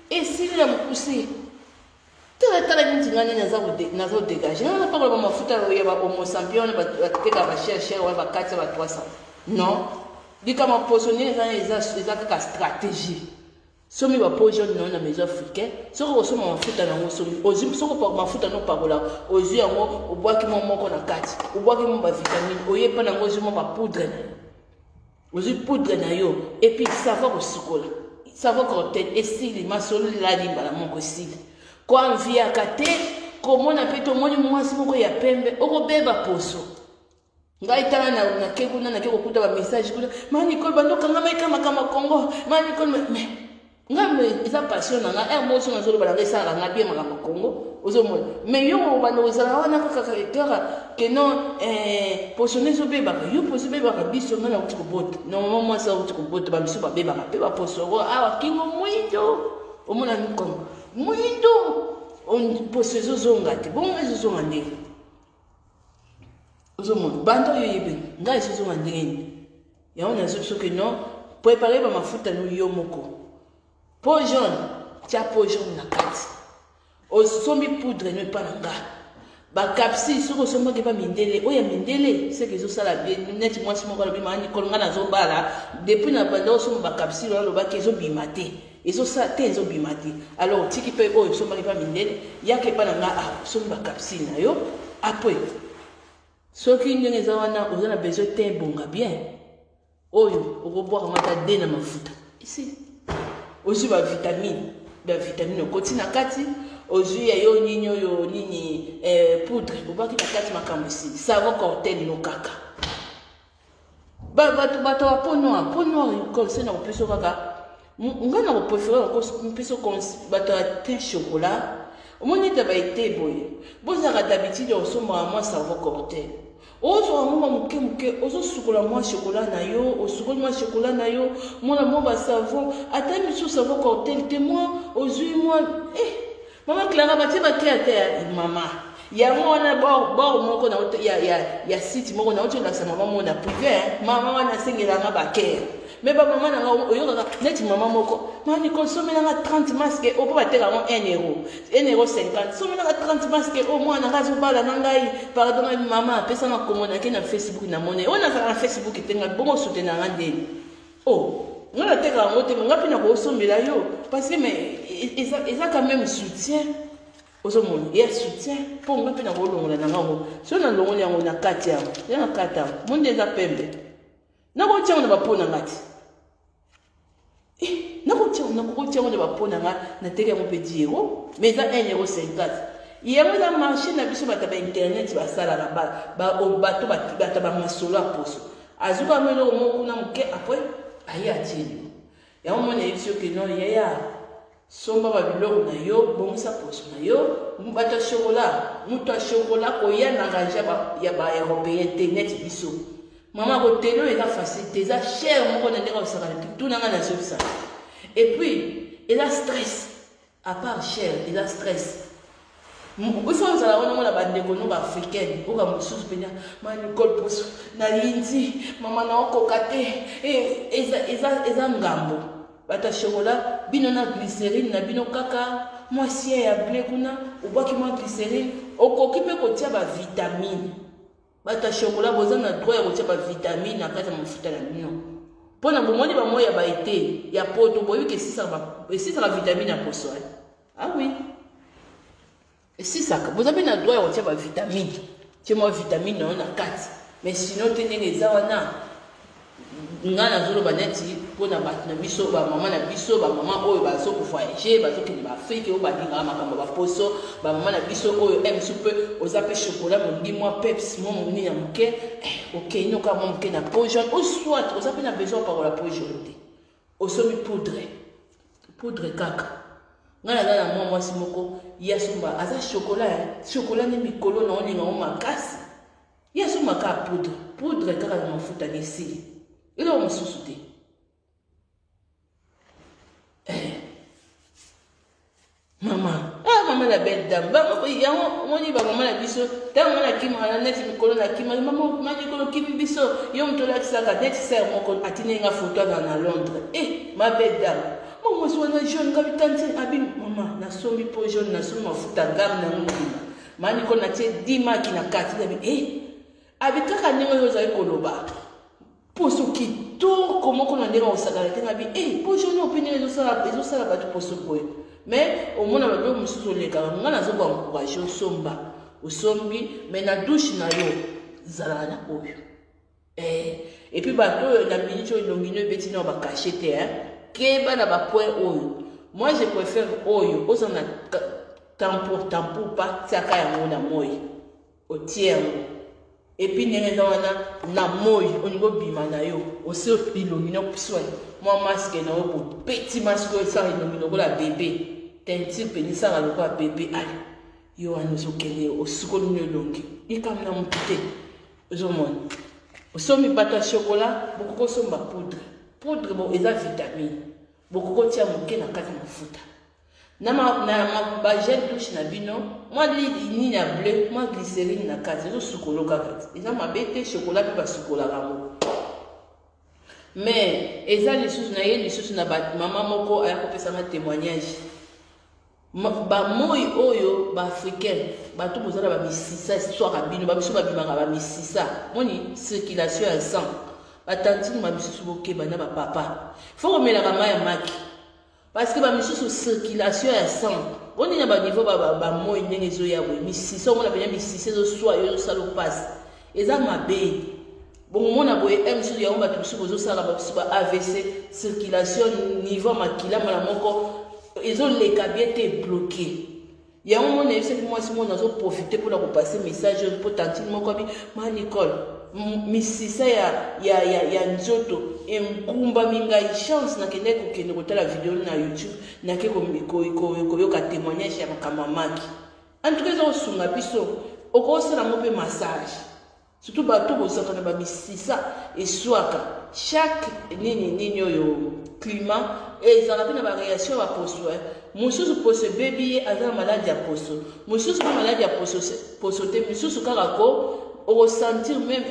A: esili na mokuse. Tala, tala neti ngai nini naza kodégage, nga napakola bamafuta ya bahomo sapiens wana batekaka bacher cher wana, bakati ya ba 300. Non, likambo poso ndenge eza kaka stratégie. Somi bapeau jaune na yo na maison africain, soki okosomba mafuta nango, osomi, ozwi, soki mafuta no opakola, ozwi yango, obwaki mwa moko na kati, obwaki mwa bavitamine, oyepa nango, ozwi mwa bapoudre na yo, ozwi poudre na yo et puis savon kosukola, savon cocktail, esili masolo, elali mbala moko, esili. Koanviaka te, komona mpe tomoni mwasi moko ya pembe, okobeba poso. Ngai tala, nake kuna, nake kokuta bamessage kuna: "Ma Nicole, bandokangama ekamakama Congo, ma Nicole." Mais ngai eza passion na ngai, ere moko so nazoloba na ngai, esalaka ngai bien makambo Congo, ozomona. Mais yo banda kozala wana kaka kaka ke non, poso nde ezobebaka yo, poso ebebaka biso. Ngai nauti kobota, normalement mwasi auti kobota, bamisu babebaka mpe baposo yango awa, kingo mwindo, omona mikongo mwindo, poso ezozonga te. Bongo ezozonga ndenge ozomona banda oyo oyebi ngai ezozonga ndenge nini? Yango nazobi soki non, prépare bamafuta no yo moko. Peau jaune, tia peau jaune na kati, osombi poudre no epa na nga, bacapsule soki osombaki epa mindele, oyo ya mindele seke ezosala bien. Neti mwasi moko alobi: "Maa Nicole, nga nazobala depuis na banda osomba bacapsule wana, alobaki ezobima te, ezosala te, ezobima te." Alors otiki mpe oyo osombaki epa mindele, yaka epa na nga awa, osombi bacapsule na yo. Après soki ndenge eza wana, oza na besoin te ebonga bien, oyo okobwaka ngo ata de na mafuta esi ozwi bavitamine, bavitamine okoti na kati, ozwi ya yo nini oyo nini, poudre obwaki na kati, makambo esili. Savon cocktail no kaka. Bato, bato ya peau noire, peau noire, conseil na kopesa kaka ngai na kopréféré kopesa bato ya teint chocolat. Omoni ete baete boye, bozalaka d'habitude osombaka mwa savon cocktail, ozwaka mwa moke moke, ozosukola mwa chocolat na yo, osukoli mwa chocolat na yo, mwana mwa basavon, ata misusu savon cocktail te, mwa ozwi mwa mama Clara batie batea te mama yango wana bor moko na ya site moko nauti olakisa mama moko na privé. Mama wana asengelanga bakere, mais bamama na nga oyokaka neti mama moko: "Ma Nicole, somelanga 30 masque oyo," mpo bateka yango 1 euro, 1 euro 50. "Somelanga 30 masque oyo, mwana nga azobala na ngai, pardon." Ngai: "Mama, apesanga kombo." Nake na Facebook, namoni oyo nazala na Facebook te. Ngai bongo soutenanga ndeni o nga nateka yango te, nga mpe nakosombela yo, parce que mais eza quand même soutien, ozomona ya soutien mpo nga mpe nakolongola na ngango. So nalongoli yango na kati yango, ya na kati yango monde eza pembe, nakotia yango na bapo na nga ti, nakotia yango na bapo na nga, nateki yango mpe 10 euro, mais eza 1 euro 50. Yango eza marché na biso bato ya bainternet basalaka, bato bato bamasolo ya poso, azuka yango eloko moko kuna moke, après aye atieli yango. Mona yebi soki no yaya, somba babiloko na yo, bongisa poso na yo. Bato ya chocolat, moto ya chocolat koya na range ya baeuropéen te neti biso. Mama, kotele oyo eza facile te, eza cher moko na ndenge osaka tunanga nazobisa. Et puis eza stress, à part cher eza stress. Biso ozala wana, mona bandeko no baafricaine oka mosusu mpenza, ma Nicole, poso nayindi, mama, naokoka te. Eza ngambo. Bato ya chocolat, bino na glycérine na bino kaka, mwa sie ya blé kuna, obwaki mwa glycérine, okoki mpe kotia bavitamine. Bato ya chocolat, boza na droit ya kotia bavitamine na kati ya mafuta na bino, mpona bomoni bamoi ya baete ya poto, boyebi ke esisaka vitamine ya poso. Ah oui, esisaka. Boza mpe na droit ya kotia bavitamine, tie mwa vitamine na yo na kati. Mais sinon te, ndenge eza wana, ngai nazoloba neti mpona bato na biso, bamama na biso, bamama oyo bazokovoyage, bazokende baafrike, oyo balingaka makambo ya baposo, bamama na biso oyo mosu mpe oza mpe chocolat, molingi mwa peps, mwa monini ya moke, okei noka mwa moke na peau jaune, ou soit oza mpe na besoin opakola peau jaune te, osombi poudre, poudre kaka. Ngai naza na mwa mwasi moko, ye asomba, aza chocolat, chocolat nde mikolo na olinga ngo makasi, ye asombaka poudre, poudre kaka na mafuta na esili, eloko mosusu te. Eh. Mama, ah, mama la belle dame, yango omoni bamama na biso, ntango nga nakimaka na neti mikolo nakimaki, mama ma mikolo kimi biso, yo moto olakisaka neti sere moko atindi nga foto, azala na Londres. Eh, ma belle dame, mo mwasi wana jaune, ngabi tanti abi, mama, nasombi peau jaune, nasombi mafuta gamme nango mobimba, ma Nikolo, natie 10 maki na kati. Ngabi eh, abi kaka ndenge oyo ozali koloba, poso kitoko moko na ndenge osakana te. Ngabi e, peau jaune oyo mpe ndenge ezosala bato poso boye. Mais omona babiloko mosusu olekaka, nga naza koencourage, osomba, osombi, mais na douche na yo zalaka na oyo. Eh, et puis bato oyo na minute oyo elongi no ebeti nao bakashe te, keba na bapoint oyo. Moi je préfère oyo oza na tampo tampo pa, tiaka yango na moi, otie yango, et puis ndenge eza wana na moi, olingi obima na yo, osi elongi no soin, mwa masque na yo, bobeti masque oyo esala elongi lokola bebe, teinture pene esala lokola bebe. Ale, yo wana ozokende, osukoli no elongi, likambo na motu te. Ozomona, osombi, bato ya chocolat bokoki kosomba poudre, poudre bo eza vitamine, bokoki kotia moke na kati ya mafuta na bagel douche na bino, mwa nini ya bleu, mwa glycérine na kati, ezosukolo kaka te, eza mabe te. Chocolat mpe basukolaka yango. Mais eza lisusu na ye, lisusu na mama moko aya kopesanga témoignage. Bamoi oyo baafricain, bato boza na bamisisa eswaka bino, bamisu babimaka bamisisa, moni circulation ya sang. Batantine bamisusu, bokeba na bapapa, fo komelaka mai ya maki, parce que bamisusu circulation ya sang boni na baniveau bamoi ndenge ezoya boye, misisa omona pena misisa ezoswa yo, ezosala opasi, eza mabe. Bomomona boye misusu yango, bato mosusu bozosala bamisusu ba AVC, circulation niveau makila mbala moko ezoleka bien te, bloqué. Yango mona yebisaki mwasi moko, nazoprofite mpona kopase message oyo mpo tantine moko abi, ma Nicole, misisa ya nzoto engumbami ngai. Chance nakendaki kokende kotala video na YouTube, nake koyoka témoignage ya makambo ya maki. En tout cas eza kosunga biso, okosala yango mpe massage, surtout bato bozwaka na bamisisa eswaka chaque nini nini oyo climat ezalaka mpe na baréaction ya baposo. Mosusu poso ebebi, ye aza na maladi ya poso, mosusu mpe maladi ya poso, poso te, misusu kaka ko okosentir même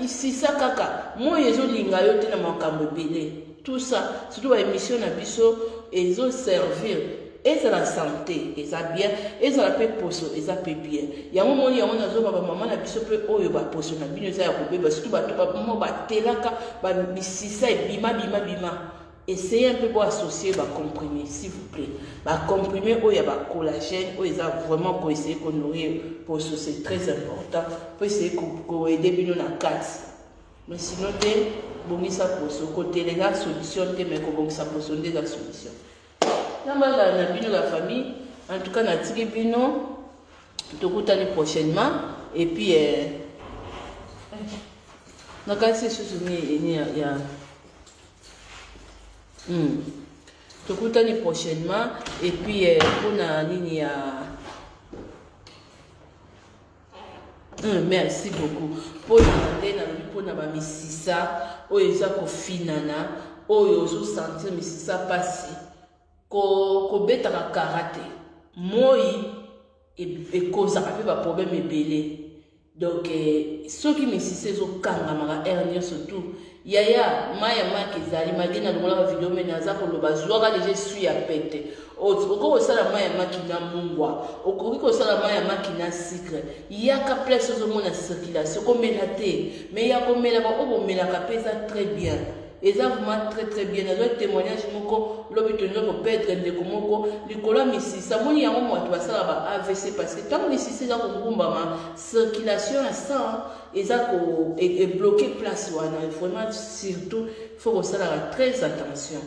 A: misisa kaka moi ezolinga yo te na makambo ebele, tout ça. Surtout baémission na biso ezoservir, ezala santé eza bien, ezala mpe poso eza mpe bien. Yango moni, yango nazoba bamama na biso mpe oyo baposo na bino eza ya kobeba, surtout bato bamo batelaka, bamisisa ebima bima bima, essayez un peu boassocier bacomprimé, s'il vous plaît, bacomprimé oyo ya bacollagène oyo eza vraiment koessaye konourrir poso, c'est très important po essaye koaider bino na kati. Mais sinon te, bongisa poso, kotela eza solution te, mais kobongisa poso nde eza solution. Nzambe azala na bino, la famille. En tout cas natiki bino. Tokutani prochainement et puis eh, nakanisi lisusu nini ya, ya Tokutani prochainement et puis eh, mpona nini ya merci beaucoup mpona nde nalobi mpona bamisisa oyo eza kofinana, oyo ozosentir misisa mpasi, kobetaka kara te, moi ekozaka mpe baproblème ebele. Donc soki misisa ezokangamaka heure nyonso tu, yaya, mai ya maki ezali magi. Nalongolaka video me naza koloba, zwaka deja esui ya pete. Okoki kosala mai ya maki na mungwa, okoki kosala mai ya maki na sucre. Yaka place ozomona circulation, komela te, mais ya komela, baoyo bomelaka mpe eza très bien, eza vraiment très très bien. Nazwa témoignage moko lobi, tolinga koperdre ndeko moko likolo ya misisa. Moni yango, bato basalaka ba AVC, parce que ntango misisa eza kogumbama, circulation ya sang eza ko ebloquer place wana. Vraiment, surtout faut kosalaka très attention.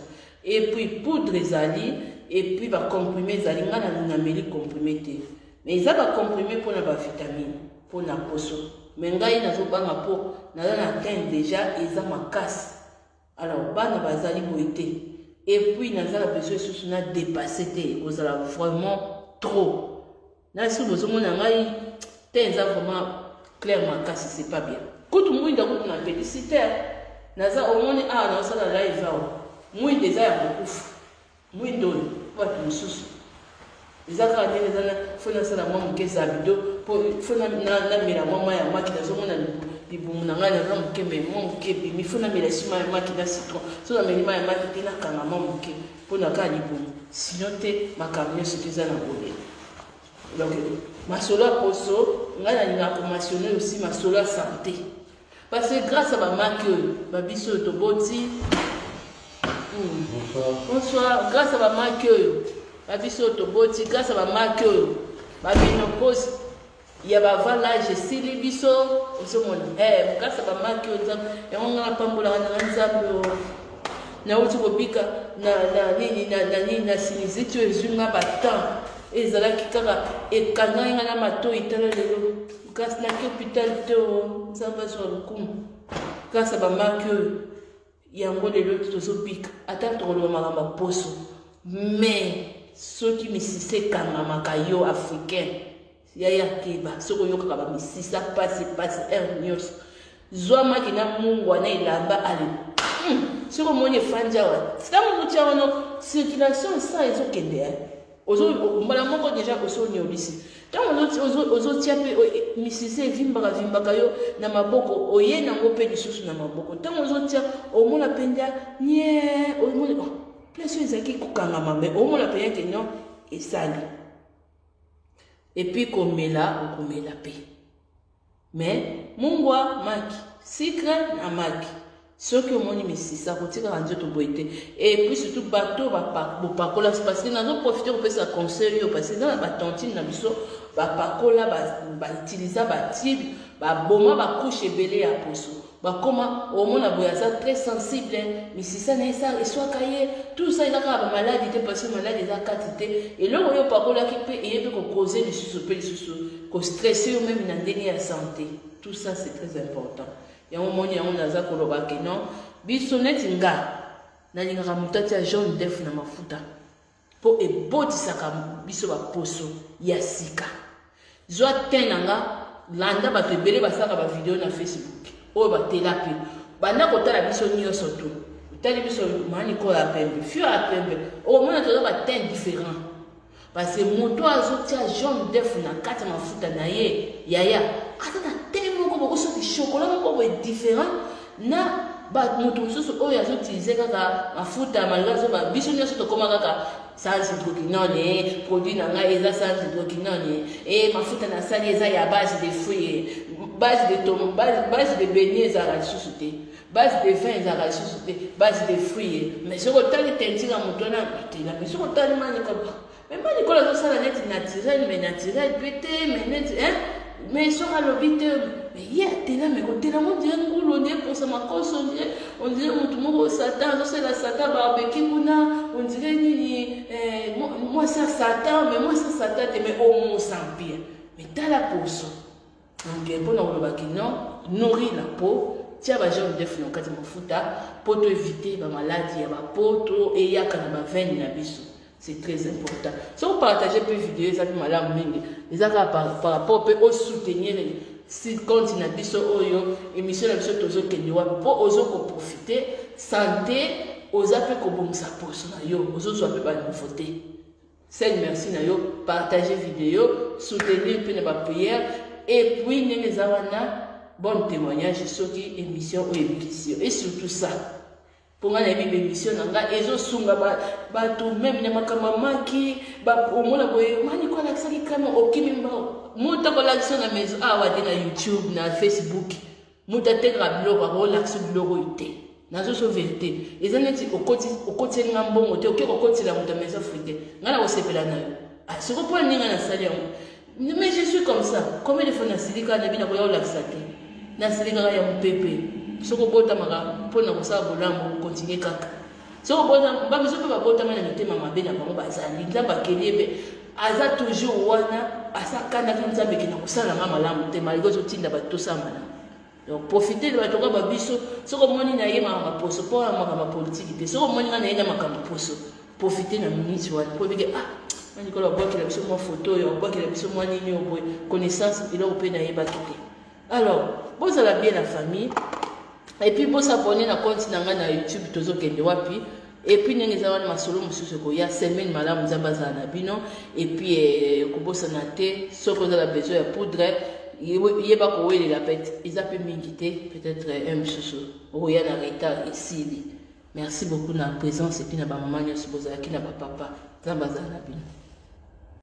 A: Et puis poudre ezali, et puis bacomprimé ezali. Ngai nameli comprimé te, mais eza bacomprimé mpona bavitamine, mpona poso. Mais ngai nazobanga mpo naza na teint déjà eza makasi. Alors bana bazali boye te, et puis naza na besoin lisusu na dépasse te, ekozala vraiment trop. Na soki bozomona ngai te, eza vraiment clair makasi, c'est pas bien. Kutu mwinda kutu na pelisi te, naza omoni awa naosala live awa, mwinda eza ya kokufa. Mwinda oyo bato mosusu eza kaka ndenge eza. Faut nasala mwa moke zabido, faut namela mwa mai ya maki. Nazomona libumu na ngai, naza moke, mais mwa moke ebimi. Faut namela esi mai ya maki na citron. So nameli mai ya maki te, nakanga mwa moke mpo na kaka libumu, sinon te makambo nyonso te eza na bolela. Donc masolo ya poso, ngai nalingaka komentionner aussi masolo ya santé, parce que grâce à bamaki oyo babiso oyo toboti.
C: Bonsoir.
A: Bonsoir. Grâce à bamaki oyo babiso oyo toboti, grâce à bamaki oyo baménopause ya bavalage esili biso. Ozomona grâce à bamaki oyo, Nzambe yango ngai napambolaka nanga Nzambe oyo nauti kobika na nini, na nini, na sinusite oyo ezwi nga batemps, ezalaki kaka ekangaki nga na matoi. Tala lelo, grâce naki hôpital te o, Nzambe azwa lokumu. Grâce à bamaki oyo yango lelo tozobika. Ata tokoloba makambo ya poso, mais soki misisa ekangamaka yo africain, yaya, keba. Soki oyokaka bamisisa pasi pasi heure nyonso, zwa maki na mungwa na elamba ale. Soki omoni efandi awa, ntango ozotia wana, circulation sa ezokende, mbala moko deja osoniolisi. Ntango ozotia mpe, misisa evimbaka vimbaka yo na maboko, oye nango mpe lisusu na maboko. Ntango ozotia, omona mpenza nie, omona, oh, place oyo ezalaki kokangama, mais omona mpenza ke non, esali. Et puis komela, okomela mpe, mais mungwa, maki, sucre na maki. Soki omoni misisa kotikaka nzoto boye te. Et puis surtout bato bopakola, parce que nazoprofiter kopesa conseil oyo, parce que eza na batantine na biso bapakola, bautiliza batube, baboma bacouche ebele ya poso, bakoma omona boye aza très sensible, misisa na ye eswaka ye. Tout ça eza kaka bamaladi te, parce que maladi eza kati te. Eloko oyo opakolaki mpe eyebi kocauser lisusu mpe lisusu kostresser yo même na ndenge ya santé. Tout ça, c'est très important. Yango moni yango naza koloba ke non, biso neti nga nalingaka moto atia jaune d'œuf na mafuta mpo ebotisaka biso baposo ya sika. Zwa te na nga, landa bato ebele basalaka bavideo na Facebook oyo batela mpe banda kotala biso nyonso tu. Otali biso manikola ya pembe, fio ya pembe, okomona toza bateint différent, parce que moto azotia jaune d'œuf na kati ya mafuta na ye, yaya, aza na te moko boko soki chocolat moko boye différent na moto mosusu oyo azoutiliser kaka mafuta. Malgré azoba, biso nyonso tokóma kaka sans hydroquinone. Produit na ngai eza sans hydroquinone e, mafuta nasali eza ya base de fruit, base de tom, base de beignet ezalaka lisusu te, base de vin ezalaka lisusu te, base de fruit. Mais soki otali teinture ya moto wana etela, mais soki otali manikola, mais manikola azosala neti naturel, mais naturel mpe te, mais neti, hein, mais soki alobi te, mais ye atela, mais kotela ngo ondire ngulu, ondire posa makoso, ondire motu moko Satan azosalela Satan barbecue kuna, ondire nini, mwasi ya Satan. Mais mwasi ya Satan te, mais omosa mpia. Mais tala poso. Donc mpona koloba ke non, nourrir la peau, tia ba jaune d'œuf na kati mafuta mpo to éviter bamaladi ya bapeau to eyaka na baveine na biso. C'est très important. Soki opartage mpe video, eza mpe malamu mingi. Eza kaka par rapport mpe osoutenir si compte na biso oyo, émission na biso Tozokende Wapi, mpo ozo koprofite santé, oza mpe kobongisa poso na yo, ozozwa mpe banouveauté. Sel merci na yo, partage video, soutenir mpe na baprière. Et puis ndenge eza wana, bon témoignage soki émission oyo ebikisi yo. Et surtout ça, mpo ngai nayebi baémission na ngai ezosunga bato même na makambo ya maki. Omona boye, maniko alakisaki kama okimi mbao, moto akolakisa na maison awa te, na YouTube, na Facebook, moto atekaka biloko akolakisa biloko oyo te. Nazoso vérité, eza neti okotiseli nga mbongo te, oke kokotela moto ya maison africain, ngai na kosepela na yo. Siko mpo ndenge nasali yango, mais je suis comme ça. Combien de fois nasilika na bino, koya kolakisa te, nasilikaka ya mopepe. Soki obotamaka mpona kosala bolamu, continue kaka. Soki bamiso mpe babotama na mitema mabe na bango, bazali Nzambe akeli ebe aza toujours wana, asakandaki Nzambe ekenda kosala nga malamu te, malgré ozotinda bato tosala malamu. Donc profite de bato kaka babiso. Soki omoni na ye makambo poso, mpo wana makambo politiki te, soki omoni nga na ye na makambo poso, profite na minute wana mpo ebike. Ah, Manikolo abwakela biso mwa foto oyo, abwakela biso mwa nini oyo boye, connaissance eloko mpe nayebaki te. Alors bozala bien na famille, et puis bosabone na compte na ngai na YouTube, Tozokende Wapi. Et puis ndenge eza wana, masolo mosusu ekoya. Semaine malamu, Nzambe azala na bino. Et puis kobosana te, soki oza na besoin ya poudre, yeba kowelela pete eza mpe mingi te, peut-être un mosusu okoya na retard, esili. Merci beaucoup na présence, et puis na bamama nyonso bozalaki, na bapapa, Nzambe azala na bino.